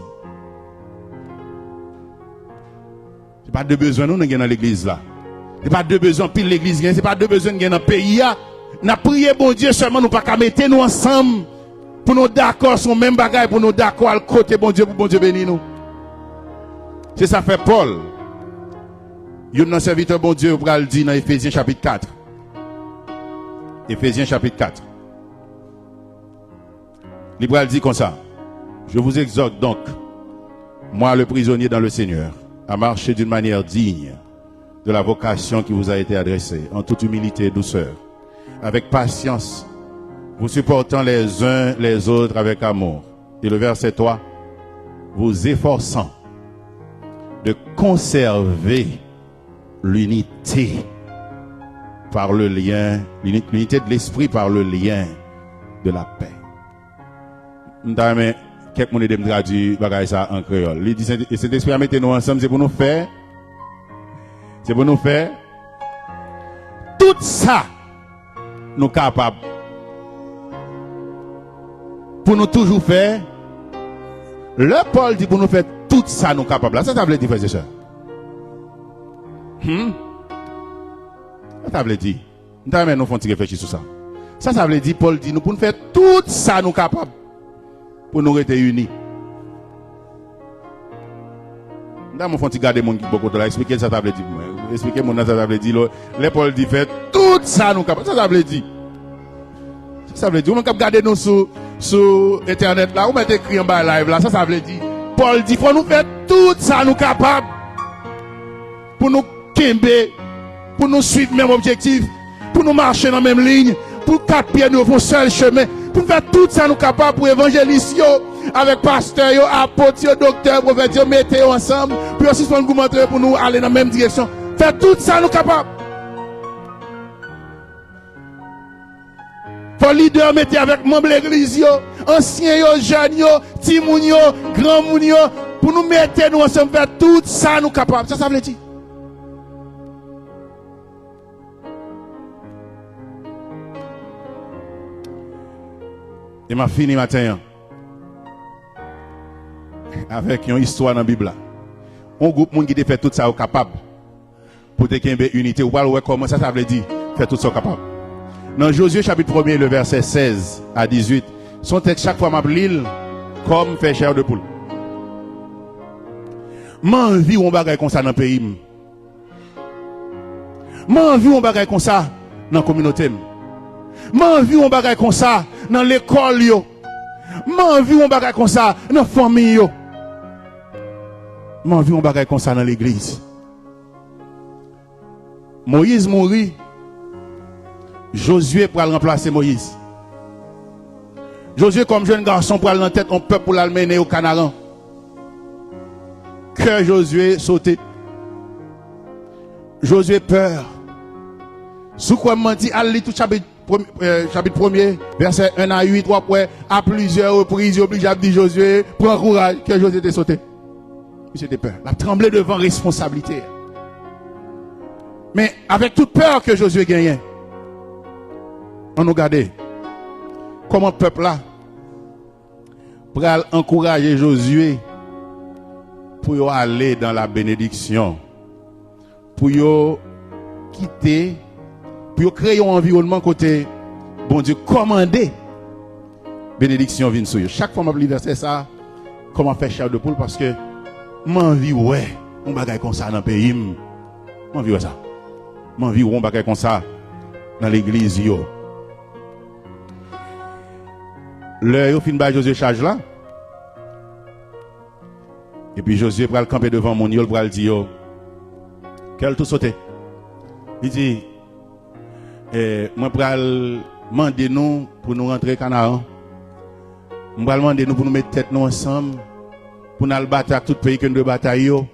Se pa de bezwen nou, nou gen nan legliz la. Se pa de bezwen anpil legliz gen, se pa de bezwen n gen nan peyi a. N ap priye Bondye, sèlman nou pa ka mete nou ansanm pou nou dakò sou menm bagay, pou nou dakò al kote Bondye, pou Bondye beni nou. Se sa fè Pòl, youn nan sèvitè Bondye yo, pral di nan Efezyen chapit kat. Efezyen chapit kat. Li pral di konsa, je vous exhorte donc, moi le prisonnier dans le Seigneur, à marcher d'une manière digne de la vocation qui vous a été adressée, en toute humilité et douceur, avec patience, vous supportant les uns les autres avec amour. Et le verset trois, vous efforçant de conserver l'unité par le lien, l'uni-, l'unité de l'esprit par le lien de la paix. M ta renmen kèk moun ede m tradui bagay sa an kreyòl. Li di, Sent-, Sentespri a mete nou ansanm, se pou nou fè, se pou nou fè tout sa nou kapab. Pou nou toujou fè, lè Pòl di pou nou fè tout sa nou kapab la, sa sa vle di, frè e sè? Hmm? Sa sa vle di? M ta renmen nou fè yon ti reflechi sou sa. Sa sa vle di, Pòl di nou pou n fè tout sa nou kapab pou nou rete ini. M ta renmen w fè yon ti gade moun ki bò kote w la, eksplike l sa sa vle di pou mwen. Eksplike moun nan sa sa vle di. Lè, lè Pòl di fè tout sa nou kapab, sa sa vle di? Sa sa vle di? Ou menm k ap gade nou sou, sou entènèt la, ou mèt ekri anba live la, sa sa vle di? Pòl di fò nou fè tout sa nou kapab pou nou kenbe, pou nou swiv menm objektif, pou nou mache nan menm liy, pou kat pye nou yo fè yon sèl chemen, pou nou fè tout sa nou kapab pou evanjelis yo, avèk pastè yo, apot yo, doktè, pwofèt yo, mete yo ansanm, pou yo sispann goumen antre yo, pou nou ale nan menm direksyon. Fè tout sa nou kapab. Fò lidè yo mete avèk manm legliz yo, ansyen yo, jèn yo, timoun yo, granmoun yo, pou nou mete nou ansanm fè tout sa nou kapab. Sa sa vle di? E m ap fini maten an avèk yon istwa nan Bib la. Yon gwoup moun ki te fè tout sa yo kapab pou te kenbe inite. Ou pral wè kòman sa, sa vle di fè tout sa w kapab. Nan Jozye chapit premye, le vèsè sèz a dizuit, se yon tèks chak fwa m ap li l, kò m fè chè de poul. M anvi yon bagay konsa nan peyi m. M anvi yon bagay konsa nan kominote m. M anvi yon bagay konsa nan lekòl yo. M anvi yon bagay konsa nan fanmi yo. M anvi yon bagay konsa nan legliz. Moyiz mouri. Jozye pral ranplase Moyiz. Jozye, kòm jèn gason, pral nan tèt yon pèp pou l al mennen yo Kanaran. Kè Jozye sote. Jozye pè. Si w kwè m manti, al li tout chapit premye, eh, chapit premye, vèsè en a uit, w ap wè, a plizyè repriz, yo oblije ap di Jozye, pran kouraj, kè Jozye te sote. Misye te pè. L ap tranble devan responsablite. Men, avèk tout pè ke Jozye genyen, ann nou gade kòman pèp la pral ankouraje Jozye pou yo ale dans la bénédiction, pou yo kite, pou yo kreye yon anviwònman kote Bondye kòmande benediksyon vin sou yo. Chak fwa m ap li vèsè sa, kò m ap fè chè de poul, paske m anvi wè yon bagay konsa nan peyi m. M anvi wè sa. M anvi wè yon bagay konsa nan legliz yo. Lè yo fin bay Jozye chaj la, epi Jozye pral kanpe devan moun yo, l pral di yo, kè l tou sote. Li di, eh, mwen pral mande nou pou nou rantre Kanaran. Mwen pral mande nou pou nou met tèt nou ansanm, pou n al batay ak tout peyi ke nou dwe batay yo.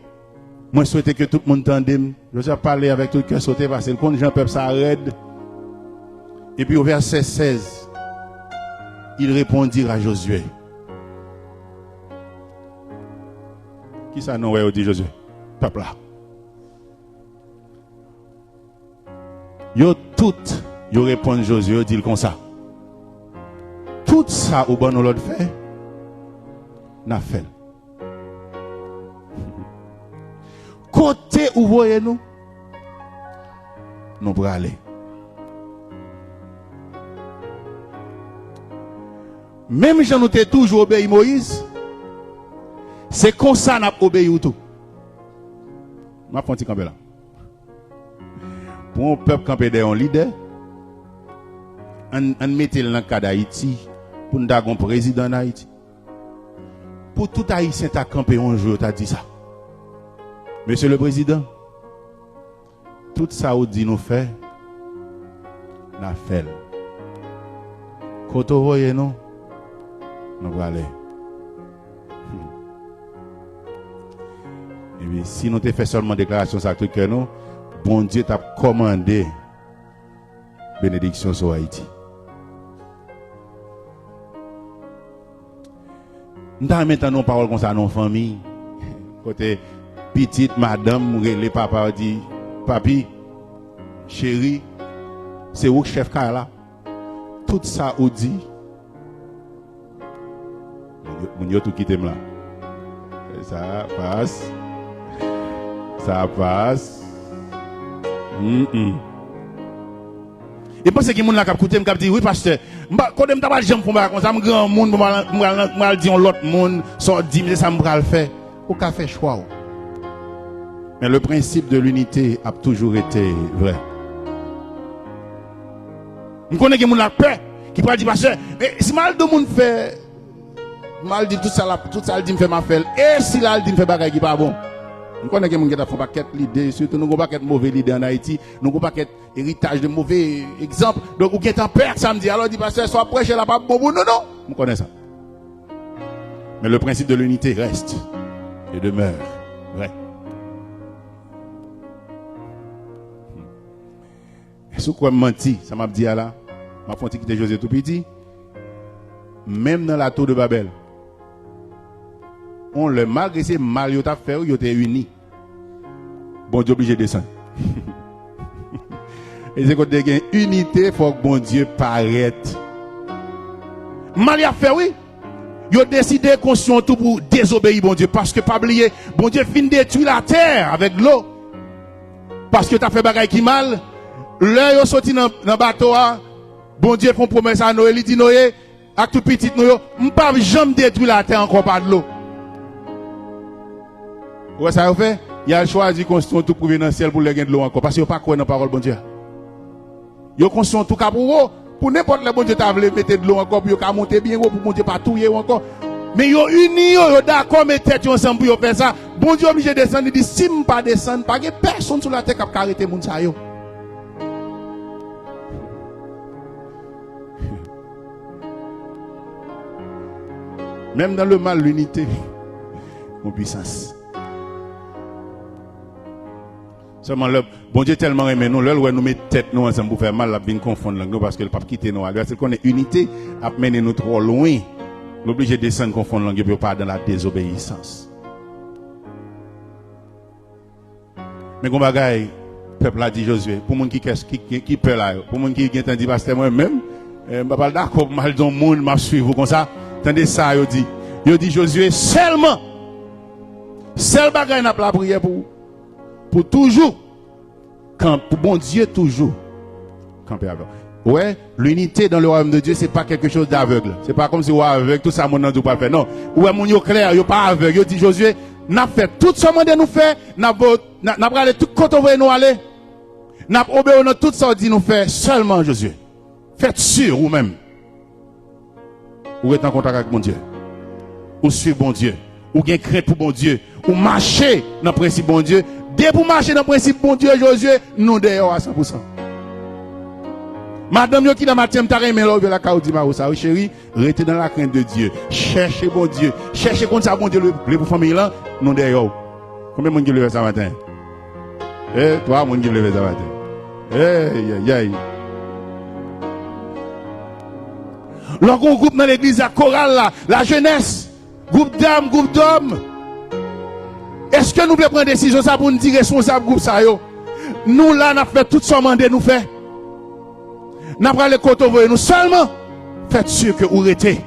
Mwen swete ke tout moun tande m. Jozye ap pale avèk tout kè sote, paske l konn jan pèp sa a rèd. Epi, o vèsè sèz, il répondit à Josué. Kisa nou wè yo di Jozye? Pèp la. Yo tout, yo reponn Jozye, yo di l konsa, tout sa ou ban nou lòd fè, n ap fè l. Kote ou voye nou, nou prale. Menm jan nou te toujou obeyi Moyiz, se konsa n ap obeyi w tou. M ap fè yon ti kanpe la. Pou yon pèp kanpe dèyè yon lidè, ann, ann mete l nan ka d Ayiti, pou n ta gon prezidan ann Ayiti. Pou tout Ayisyen ta kanpe yon jou, yo ta di sa. Mesye le Président, tout sa ou di nou fè, n a fè l. Kote w voye nou, nou prale. Ebyen, si nou te fè sèlman deklarasyon sa ak tout kè nou, Bondye t ap kòmande benediksyon sou Ayiti. M ta renmen tande yon pawòl konsa nan yon fanmi, kote pitit, madanm rele papa, yo di, papi, cheri, se ou k chèf kay la. Tout sa ou di, moun yo, moun yo tou kite m la. Sa pas. Sa pas. Mm, mm. E panse gen moun la k ap koute m, k ap di, wi, pastè, m pa, kote m ta pral janm fè yon bagay konsa, m granmoun, m pral, m pral, m pral di yon lòt moun, sa w di m, se sa m pral fè. Ou ka fè chwa w. Men le principe de l'unité ap toujou rete vrè. M konnen gen moun la pè, ki pral di, pastè, e si m al di yon moun fè, m al di tout sa l ap, tout sa l di m fè, m ap fè l. E si l al di m fè bagay ki pa bon? M konnen gen moun ki ta fè yon pakèt lide, sitou nou gon pakèt move lide ann Ayiti, nou gon pakèt eritaj de move egzanp. Donk, ou gentan pè ak sa m di. Alò, di, pastè, sa w ap preche la p ap bon pou nou, non. M konnen sa. Men le principe de l'unité reste et demeure vrai. Si w kwè m manti, sa m ap di a la, m ap fè yon ti kite Jozye tou piti. Menm nan la tour de Babèl, yon lè, malgre se mal yo t ap fè yo, yo te ini. Bondye oblije desann. E se kote gen inite, fòk Bondye parèt. Mal y ap fè, wi. Yo deside konstwi yon tou pou dezobeyi Bondye. Paske, pa bliye, Bondye fin detwi latè avèk dlo. Paske yo t ap fè bagay ki mal. Lè yo soti nan, nan bato a, Bondye fè yon pwomès a Noye. Li di Noye, ak tout pitit nou yo, m p ap janm detwi latè ankò pa dlo. Ou wè sa yo fè? Y al chwazi konstwi yon tou k pou vin nan syèl pou lè gen dlo ankò, paske yo pa kwè nan pawòl Bondye a. Yo konstwi yon tou k ap wo, Pou nenpòt lè Bondye ta vle mete dlo ankò, pou yo ka monte byen wo, pou Bondye pa touye yo ankò. Men yo ini yo, yo dakò met tèt yo ansanm pou yo fè sa. Bondye oblije desann, li di, "Si m pa desann, pa gen pèsonn sou latè k ap ka arete moun sa yo." Menm nan lemal, linite gon pwisans. Sèlman lè Bondye tèlman renmen nou, lè l wè nou met tèt nou ansanm pou fè mal, l ap vin konfonn lang nou, paske l p ap kite nou ale. Paske l konnen inite ap mennen nou twò lwen. L oblije desann konfonn lang yo pou yo pa dan la dezobeyisans. Men gon bagay pèp la di Jozye, pou moun ki kès, ki, ki, ki pè la yo, pou moun ki gentan di, "Pastè, mwen menm, eh, m pa pral dakò pou m al di yon moun, m ap swiv ou konsa." Tande sa yo di. Yo di Jozye, "Sèlman, sèl bagay n ap lapriyè pou, pou toujou, kan, pou Bondye toujou kanpe avè w." Ou wè, l'unité dans le royaume de Dieu, c'est pas quelque chose d'aveugle. Se pa kòmsi ou avèg, tout sa moun nan di w pral fè. Non. Ou wè moun yo klè, yo pa avèg. Yo di Jozye, "N ap fè tout sa w mande nou fè, n ap, n ap, n ap rale tout kote w voye nou ale. N ap obeyi w nan tout sa w di nou fè, sèlman Jozye. Fèt si ou menm." Ou ret an kontak ak Bondye. Ou swiv Bondye. Ou gen krent pou Bondye. Ou mache nan prensip Bondye. Depi w mache nan prensip Bondye, Jozye, nou dèyè w a san pou san. Madanm yo ki la maten, m ta renmen lè w rive lakay ou di mari w sa, wi, cheri, rete dans la crainte de Dieu. Chèche Bondye. Chèche konn sa Bondye vle pou fanmiy lan, nou dèyè w. Konbyen moun ki leve sa maten? E twa moun ki leve sa maten. Ey, ey, ey. Lè w gen yon gwoup nan legliz la, koral la, lajenès, gwoup dam, gwoup dòm, èske nou vle pran desizyon sa pou n di responsab gwoup sa yo, "Nou la, n ap fè tout sa w mande nou fè. N ap rale kote w voye nou. Sèlman, fèt si ke ou rete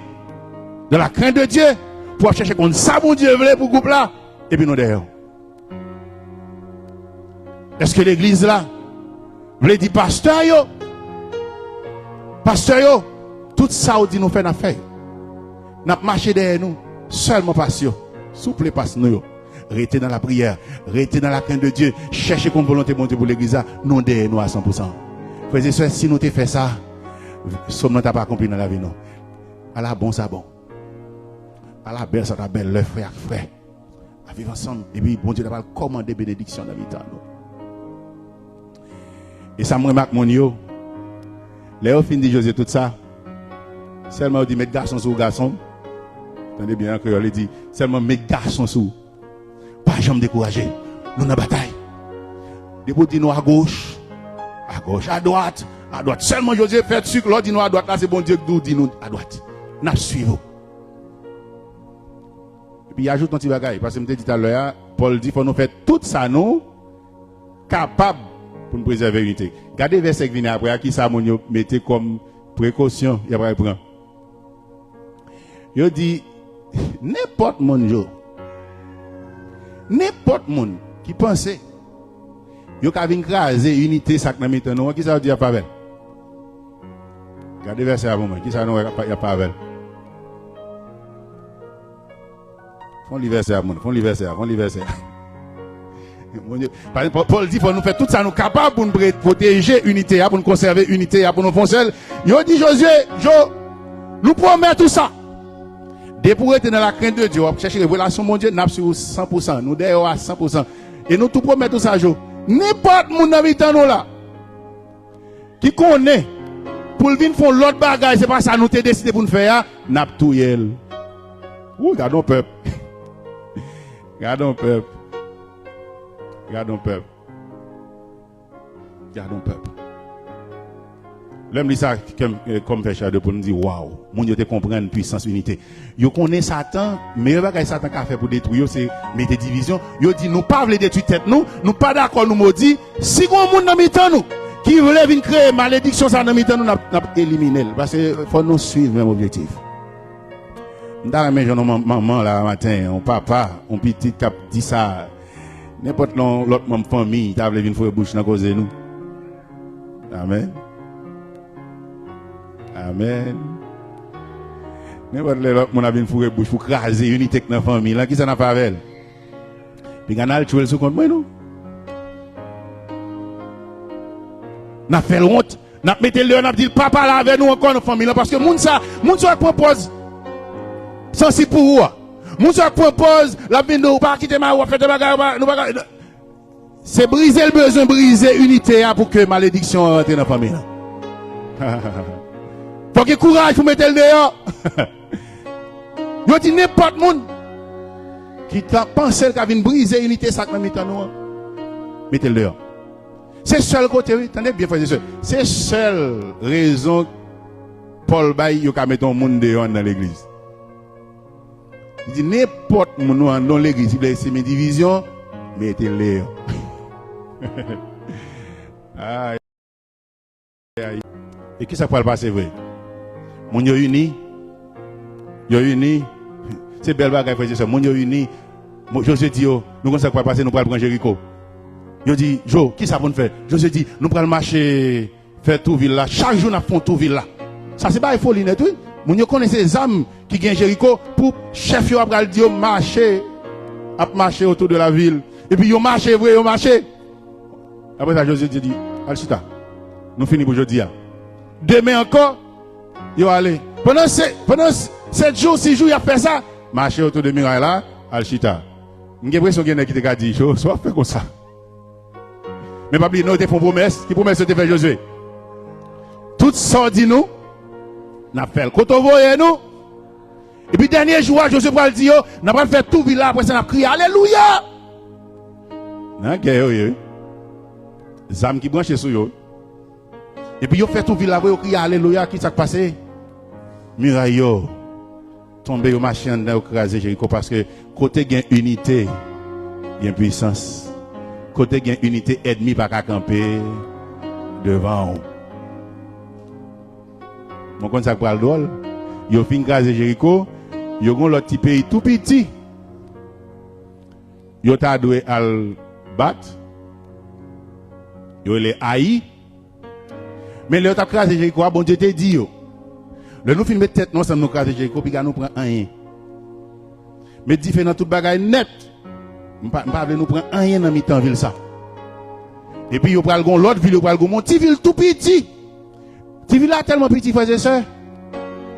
dans la crainte de Dieu, pou w ap chèche konn sa Bondye vle pou gwoup la, epi nou dèyè w." Èske legliz la vle di pastè yo, pastè yo, tout sa w di nou fè, n ap fè. N ap mache dèyè nou, sèlman pas yo. Souple pas nou yo. Rete nan lapriyè, rete nan la crainte de Dieu, chèche konn volonte Bondye pou legliz la, nou dèyè nou a san pou san. Frè e sè, si nou te fè sa, sòm nan t ap akonpli nan lavi nou. Ala bon sa bon. Ala bèl sa ta bèl lè frè ak frè ap viv ansanm, epi Bondye ta pral kòmande benediksyon nan mitan nou. E sa m renmen ak moun yo, lè yo fin di Jozye tout sa, sèlman yo di, "Met gason sou ou, gason." Tande byen an kreyòl, li di, "Sèlman met gason sou ou. Pa janm dekouraje. Nou nan batay." Depi w di nou agoch, agoch, adwat, adwat. Sèlman Jozye, fèt si lè w di nou adwat la, se Bondye ki di w di nou adwat. N ap swiv ou. Epi ajoute yon ti bagay, paske m te di talè a, Pòl di fò nou fè tout sa nou kapab pou n prezève inite. Gade vèsè k vini apre a, kisa moun yo mete kòm prekosyon y ap pran. Yo di, nenpòt moun yo, nenpòt moun ki panse yo ka vin kraze inite sa k nan mitan nou an, kisa yo di y ap fè avè l? Gade vèsè a pou mwen. Kisa nou wè y ap fè avè l? Fon li vèsè a, moun. Fon li vèsè a. Fon li vèsè a. Bondye, pa- Pò- Pòl di fò nou fè tout sa nou kapab pou n pre- pwoteje inite a, pou n konsève inite a, pou nou fon sèl. Yo di Jozye, Jo, nou pwomèt ou sa. Depi w rete nan la crainte de Dieu, w ap chèche revelasyon Bondye, n ap swiv ou san pou san. Nou dèyè w a san pou san. E nou tou pwomèt ou sa, Jo. Nenpòt moun nan mitan nou la ki konnen pou l vin fè yon lòt bagay, se pa sa nou te deside pou n fè a, n ap touye l. Wou, gad on pèp. Gad on pèp. Gad on pèp. Gad on pèp. Lè m li sa, kè m, eh, kò m fè chade pou m di, waw, moun yo te konprann pwisans inite. Yo konnen Satan, meyè bagay Satan ka fè pou detwi yo, se mete divizyon. Yo di, nou pa vle detwi tèt nou, nou pa dakò, nou modi. Si gon moun nan mitan nou ki vle vin kreye malediksyon sa nan mitan nou, n ap, n ap elimine l. Paske fò nou swiv menm objektif. M ta renmen jwenn yon man- manman la maten, yon papa, yon pitit k ap di sa. Nenpòt lè yon lòt manm fanmi ta vle vin foure bouch nan koze nou. Amèn. Amèn. Nenpòt lè lòt moun ap vin foure bouch pou kraze inite k nan fanmi lan, kisa n ap fè avè l? Piga n al tchwe l sou kont mwen, non. N ap fè l wont. N ap mete l deyò, n ap di l pa pale avè nou ankò nan fanmi lan, paske moun sa, moun sa w ap pran pòz sansib pou ou a. Moun sa w ap pran pòz, l ap vin di w pa kite mari w ap fè tèl bagay, ou pa, nou pa ka. Se brize l bezwen brize inite a pou ke malediksyon an rantre nan fanmi lan. Fò gen kouraj pou mete l deyò. Yo di nenpòt moun ki ta panse l ka vin brize inite sa k nan mitan nou an, mete l deyò. Se sèl kote, wi, tande byen, frè e sè. Se sèl rezon Pòl bay yo ka mete yon moun deyò anndan legliz. Li di nenpòt moun ou anndan yon legliz ki vle simen divizyon, mete l deyò. Ay, ay. E kisa k pral pase vre? Moun yo ini. Yo ini. Se bèl bagay, frè e sè. Moun yo ini. Mo-, Jozye di yo, nou konn sa k pral pase, nou pral pran Jeriko. Yo di, Jo, kisa pou n fè? Jozye di, nou pral mache fè tou vil la. Chak jou n ap fè yon tou vil la. Sa se bagay foli nèt, wi. Moun yo konnen se zam ki gen Jeriko pou chèf yo ap pral di yo mache, ap mache otou de la vil. Epi yo mache vre, yo mache. Apre sa, Jozye di, di, al chita. Nou fini pou jodi a. Demen ankò, yo ale. Pandan se, pandan sèt jou, sis jou, y ap fè sa, mache otou de miray la, al chita. M gen enpresyon gen nèg ki te ka di, Jo, sa w ap fè konsa? Men pa bliye, non, yo te fè yon pwomès. Ki pwomès yo te fè Jozye? Tout sa w di nou, n ap fè l. Kote w voye nou? Epi dènye jou a, Jozye pral di yo, n ap pral fè tou vil la, apre sa n ap kriye, alelouya! Nan gè yo ye, wi. Zam ki branche sou yo. Epi yo fè tou vil la, apre yo kriye, alelouya, ki sa k pase? Miray yo tonbe, yo mache anndan, yo kraze Jeriko, paske kote gen inite, gen pwisans. Kote gen inite, ènmi pa ka kanpe devan w. Mwen konn sa k pral dwòl. Yo fin kraze Jeriko, yo gon lòt ti peyi tou piti. Yo ta dwe al bat. Yo rele Ayi. Men lè yo t ap kraze Jeriko a, Bondye te di yo, lè nou fin met tèt nou ansanm, nou kraze Jeriko, piga nou pran anyen. Met dife nan tout bagay nèt. M pa, m pa vle nou pran anyen nan mitan vil sa. Epi yo pral gon lòt vil, yo pral gon yon ti vil tou piti. Ti vil la tèlman piti, frè e sè.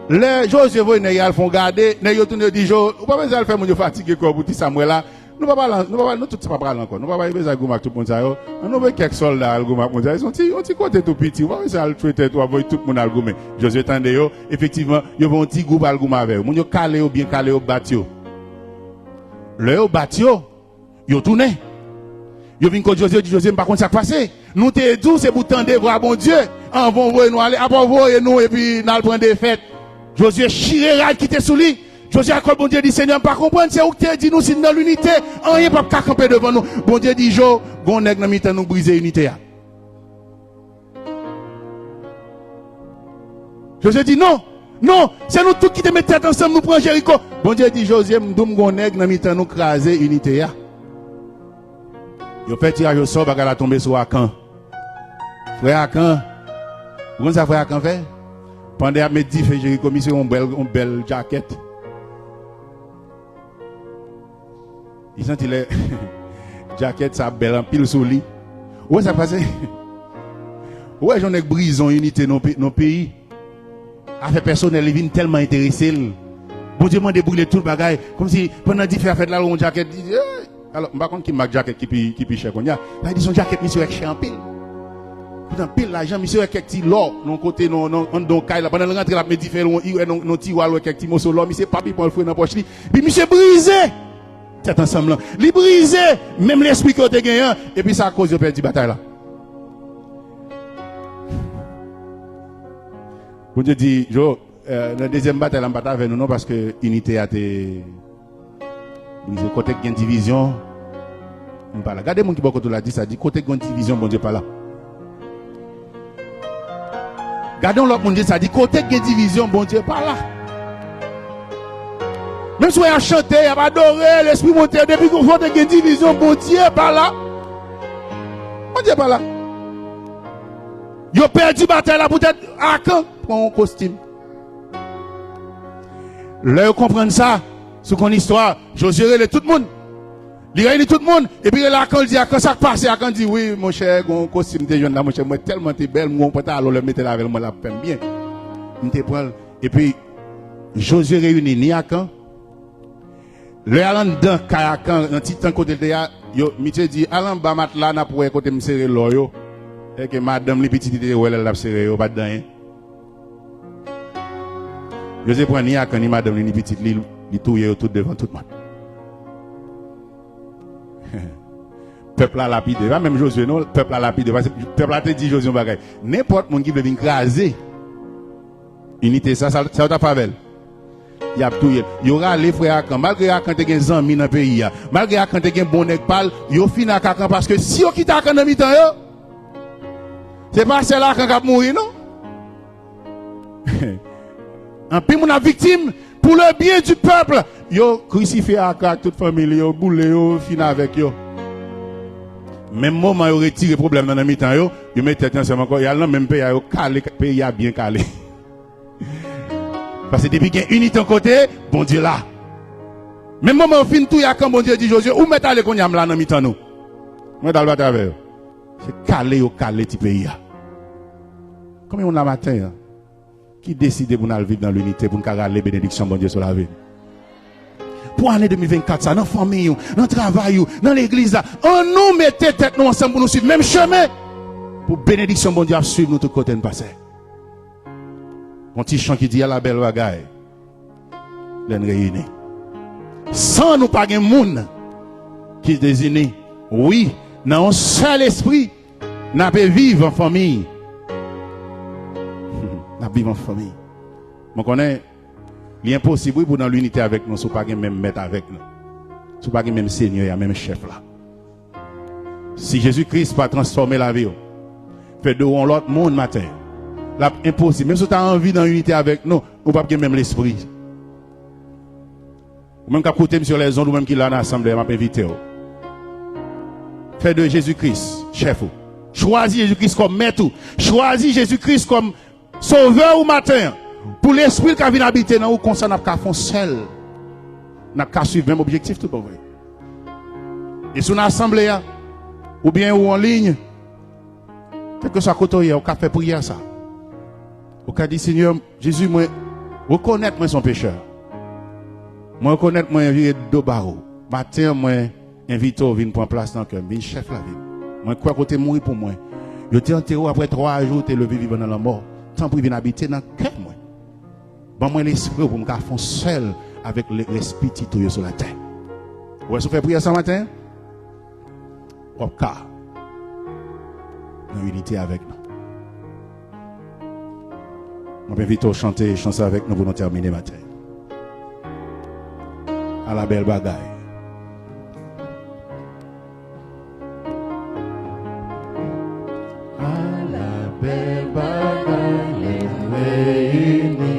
Lè Jozye voye nèg yo al fè yon gade, nèg yo tounen, yo di, Jo, ou pa bezwen al fè moun yo fatige kò w pou ti sa m wè la. Nou pa pral, nou pa pral, nou tout se pa pral ankò. Nou pa pral bezwen al goumen ak tout moun sa yo. Ann nou voye kèk sòlda al goumen ak moun sa yo. Se yon ti, yon ti kote tou piti. Ou pa bezwen al tchwe tèt ou ap voye tout moun al goumen. Jozye tande yo. Efektivman, yo voye yon ti gwoup al goumen avè yo. Moun yo kale yo byen kale, yo bat yo. Lè yo bat yo, yo tounen. Yo vin kot Jozye, yo di, Jozye, m pa konn sa k pase. Nou te di w se pou w tande vwa Bondye anvan w voye nou ale. Apa w voye nou epi n al pran defèt. Jozye chire rad ki te sou li. Jozye al kot Bondye, di, Senyè, m pa konprann, se ou ki te di nou si n nan linite, anyen p ap ka kanpe devan nou. Bondye di, Jo, gon nèg nan mitan nou k brize inite a. Jozye di, non, non, se nou tout ki te met tèt ansanm, nou pran Jeriko. Bondye di, Jozye, m di w m gon nèg nan mitan nou kraze inite a. Yo fè tiraj osò, bagay la tonbe sou Akan. Frè Akan, ou konn sa frè Akan fè? Pandan y ap met dife Jeriko, misye yon bèl, yon bèl djakèt. Li santi lè djakèt sa bèl anpil sou li. Ou wè sa k pase? Ou wè jan yon nèg brize yon inite nan pe-, nan peyi? Afè pèsonèl li vin tèlman enterese l. Bondye mande brile tout bagay. Kòmsi pandan dife a fèt la, l wè yon djakèt, li di, "Ey!" Alò, m pa konn ki mak djakèt ki pi, ki pi chè kounye a. Sa vle di se yon djakèt misye wè k chè anpil. Koute anpil lajan, misye wè kèk ti lò nan yon kote, nan, nan, anndan yon kay la. Pandan l rantre, l ap met dife, l wè nan, nan tiwa, l wè kèk ti moso lò. Misye pa pi pran l foure nan pòch li. Epi misye brize tèt ansanm lan. Li brize menm lespri ke yo te genyen an. Epi sa koz yo pèdi batay la. Bondye di, Jo, eh, nan dezyèm batay la, m pa t avè nou non, paske inite a te brize. Kote k gen divizyon, m pa la. Gade moun ki bò kote w la, di sa, di, kote k gen divizyon, Bondye pa la. Gade yon lòt moun, di sa, di, kote k gen divizyon, Bondye pa la. Menm si w wè y ap chante, y ap adore, lespri monte, depi kote k gen divizyon, Bondye pa la. Bondye pa la. Yo pèdi batay la poutèt Akan pran yon kostim. Lè yo konprann sa, si w konn istwa, Jozye rele tout moun. Li reyini tout moun, epi rele Akan, li di, "Akan, sa k pase?" Akan di, "Wi, monchè, gon kostim m te jwenn la, monchè, mwen tèlman te bèl, m gon pantalon, lè m mete l avè l, mwen l ap fè m byen." M te pran l, epi Jozye reyini ni Akan. Lè y al anndan kay Akan, nan ti tant kote l te a, yo, misye di, "Al anba matla, n ap wè kote m sere lò yo." Èske madanm li, pitit li te wè lè l ap sere yo, pa t di anyen. Jozye pran ni Akan, ni madanm li, ni pitit li, li touye yo tout devan tout moun. Pèp la lapide. Pa menm Jozye, non. Pèp la lapide. Paske pèp la te di Jozye yon bagay. Nenpòt moun ki vle vin kraze inite sa, sa, sa yo t ap fè avè l. Y ap touye l. Yo rale frè Akan. Malgre Akan te gen zanmi nan peyi a, malgre Akan te gen bon nèg pa l, yo fini ak Akan paske si yo kite Akan nan mitan yo, se pa sèl Akan k ap mouri, non. Anpil moun ap viktim pour le bien du peuple. Yo krisifye Akan ak tout fanmi li, yo boule yo, fini avèk yo. Menm moman yo retire pwoblèm nan nan mitan yo, yo met tèt yo ansanm ankò, y al nan menm peyi a, yo kale peyi a byen kale. Paske depi gen inite yon kote, Bondye la. Menm moman yo fin touye Akan, Bondye di Jozye, "Ou mèt ale kounye a, m la nan mitan nou." Mwen t al batay avè yo. Se kale yo kale ti peyi a. Konbyen moun la maten an ki deside pou n al viv nan linite, pou n ka rale benediksyon Bondye sou lavi n? Pou ane de mil vennkat sa, nan fanmi w, nan travay ou, nan legliz la, annou mete tèt nou ansanm pou nou swiv menm chemen, pou benediksyon Bondye ap swiv nou tout kote n pase. Yon ti chan ki di, "Ala bèl bagay lè n reyini." San nou pa gen moun ki dezini. Wi, nan yon sèl espri, n ape viv an fanmi. N ap viv an fanmi. Mwen konnen li enposib, wi, pou nan linite avèk nou si w pa gen menm mèt avèk nou. Si w pa gen menm Senyè a, menm chèf la. Si Jezi Kris pa transfòme lavi w, fè de w yon lòt moun maten, l ap enposib. Menm si w ta anvi nan inite avèk nou, ou p ap gen menm lespri. Ou menm k ap koute m sou lèzond, ou menm ki la nan asanble a, m ap envite w. Fè de Jezi Kris chèf ou. Chwazi Jezi Kris kòm mèt ou. Chwazi Jezi Kris kòm Sovè ou maten an, pou Lespri l ka vin abite nan ou, konsa n ap ka fè yon sèl. N ap ka swiv menm objektif tout bon vre. E si w nan asanble a, oubyen ou anliy, kèlkeswa kote w ye, ou ka fè priyè sa. Ou ka di, "Senyè Jezi, mwen rekonèt mwen se yon pechè. Mwen rekonèt mwen vire do ba ou. Maten an, mwen envite w vin pran plas nan kè m, vin chèf lavi m. Mwen kwè ke w te mouri pou mwen. Yo te antere w, apre twa jou, w te leve vivan nan lanmò. Tanpri, vin abite nan kè mwen. Ban mwen Lespri w pou m ka fè yon sèl avèk le- rès pitit ou yo sou latè." Ou wè, si w fè priyè sa maten, w ap ka nan inite avèk nou. M ap envite w chante chan sa avèk nou pou nou tèmine maten. Ala bèl bagay. Ala bèl bagay lè n reyini.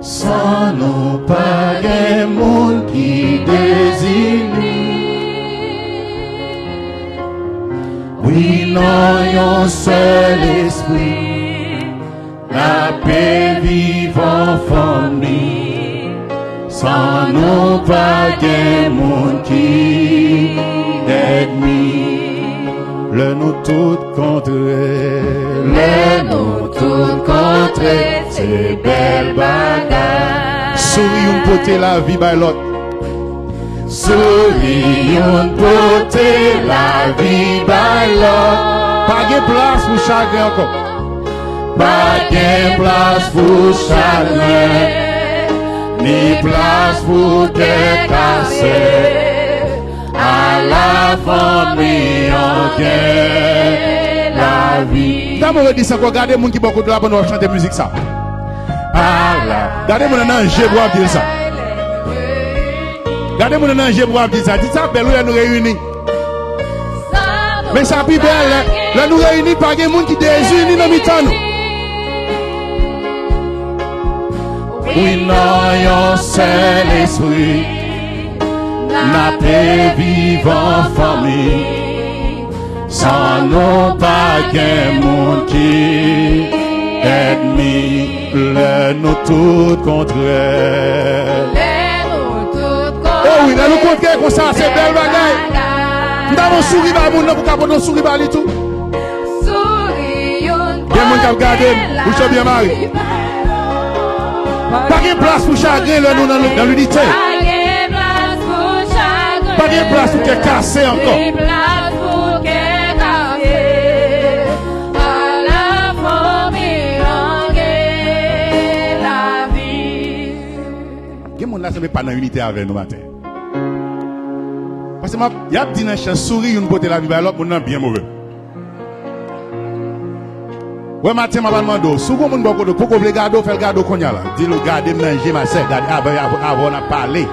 San nou pa gen moun ki dezini. Wi, nan yon sèl espri, n ape viv an fanmi. San nou pa gen moun ki ènmi. Lè nou tout kontre. Lè nou tout kontre, se bèl bagay. Souri youn pote lavi bay lòt. Souri youn pote lavi bay lòt. Pa gen plas pou chagren ankò. Pa gen plas pou chagren, ni plas pou kè kase. Ala fanmi an gen lavi. Tann mwen redi sa ankò, gade moun ki bò kote w la pandan w ap chante mizik sa. Ala. Gade moun nan, nan je pou w ap di l sa. Gade moun nan, nan je pou w ap di l sa. Di sa bèl, wi, lè nou reyini. Men sa pi bèl, lè, lè nou reyini, pa gen moun ki dezini nan mitan nou. Wi, nan yon sèl espri, n ape viv an fanmi. San nou pa gen moun ki ènmi, lè nou tout kontre. Lè nou kontre konsa, se bèl bagay. M ta ban yon souri ba moun nan pou ka pote yon souri ba li tou. Gen moun k ap gade m, bouch yo byen mare. Pa gen plas pou chagren lè nou nan, nan linite. Pa gen plas pou kè kase ankò. Gen moun la sanble pa nan inite avè nou maten. Paske m ap, y ap di nan chan souri youn pote lavi bay lòt, moun nan byen move. Wè maten m ap al mande w, si w gon moun bò kote w, poko vle gade w, fè l gade w kounye a la. Di l gade m nan je, ma sè, gade avè, avè, avè w n ap pale.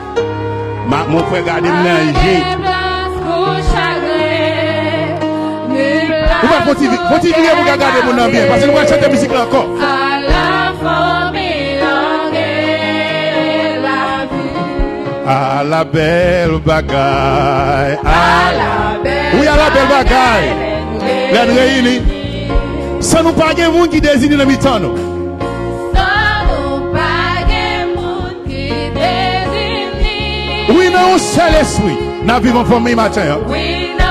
Ma, mon frè, gade m nan je. Ou mèt fon ti vi-, fon ti vire pou w ka gade moun nan byen, paske nou pral chante mizik la ankò. Ala bèl bagay, ala, wi, ala bèl bagay. Lè n reyini, san nou pa gen moun ki dezini nan mitan nou. Wi, nan yon sèl espri, n ap viv an fanmi maten an.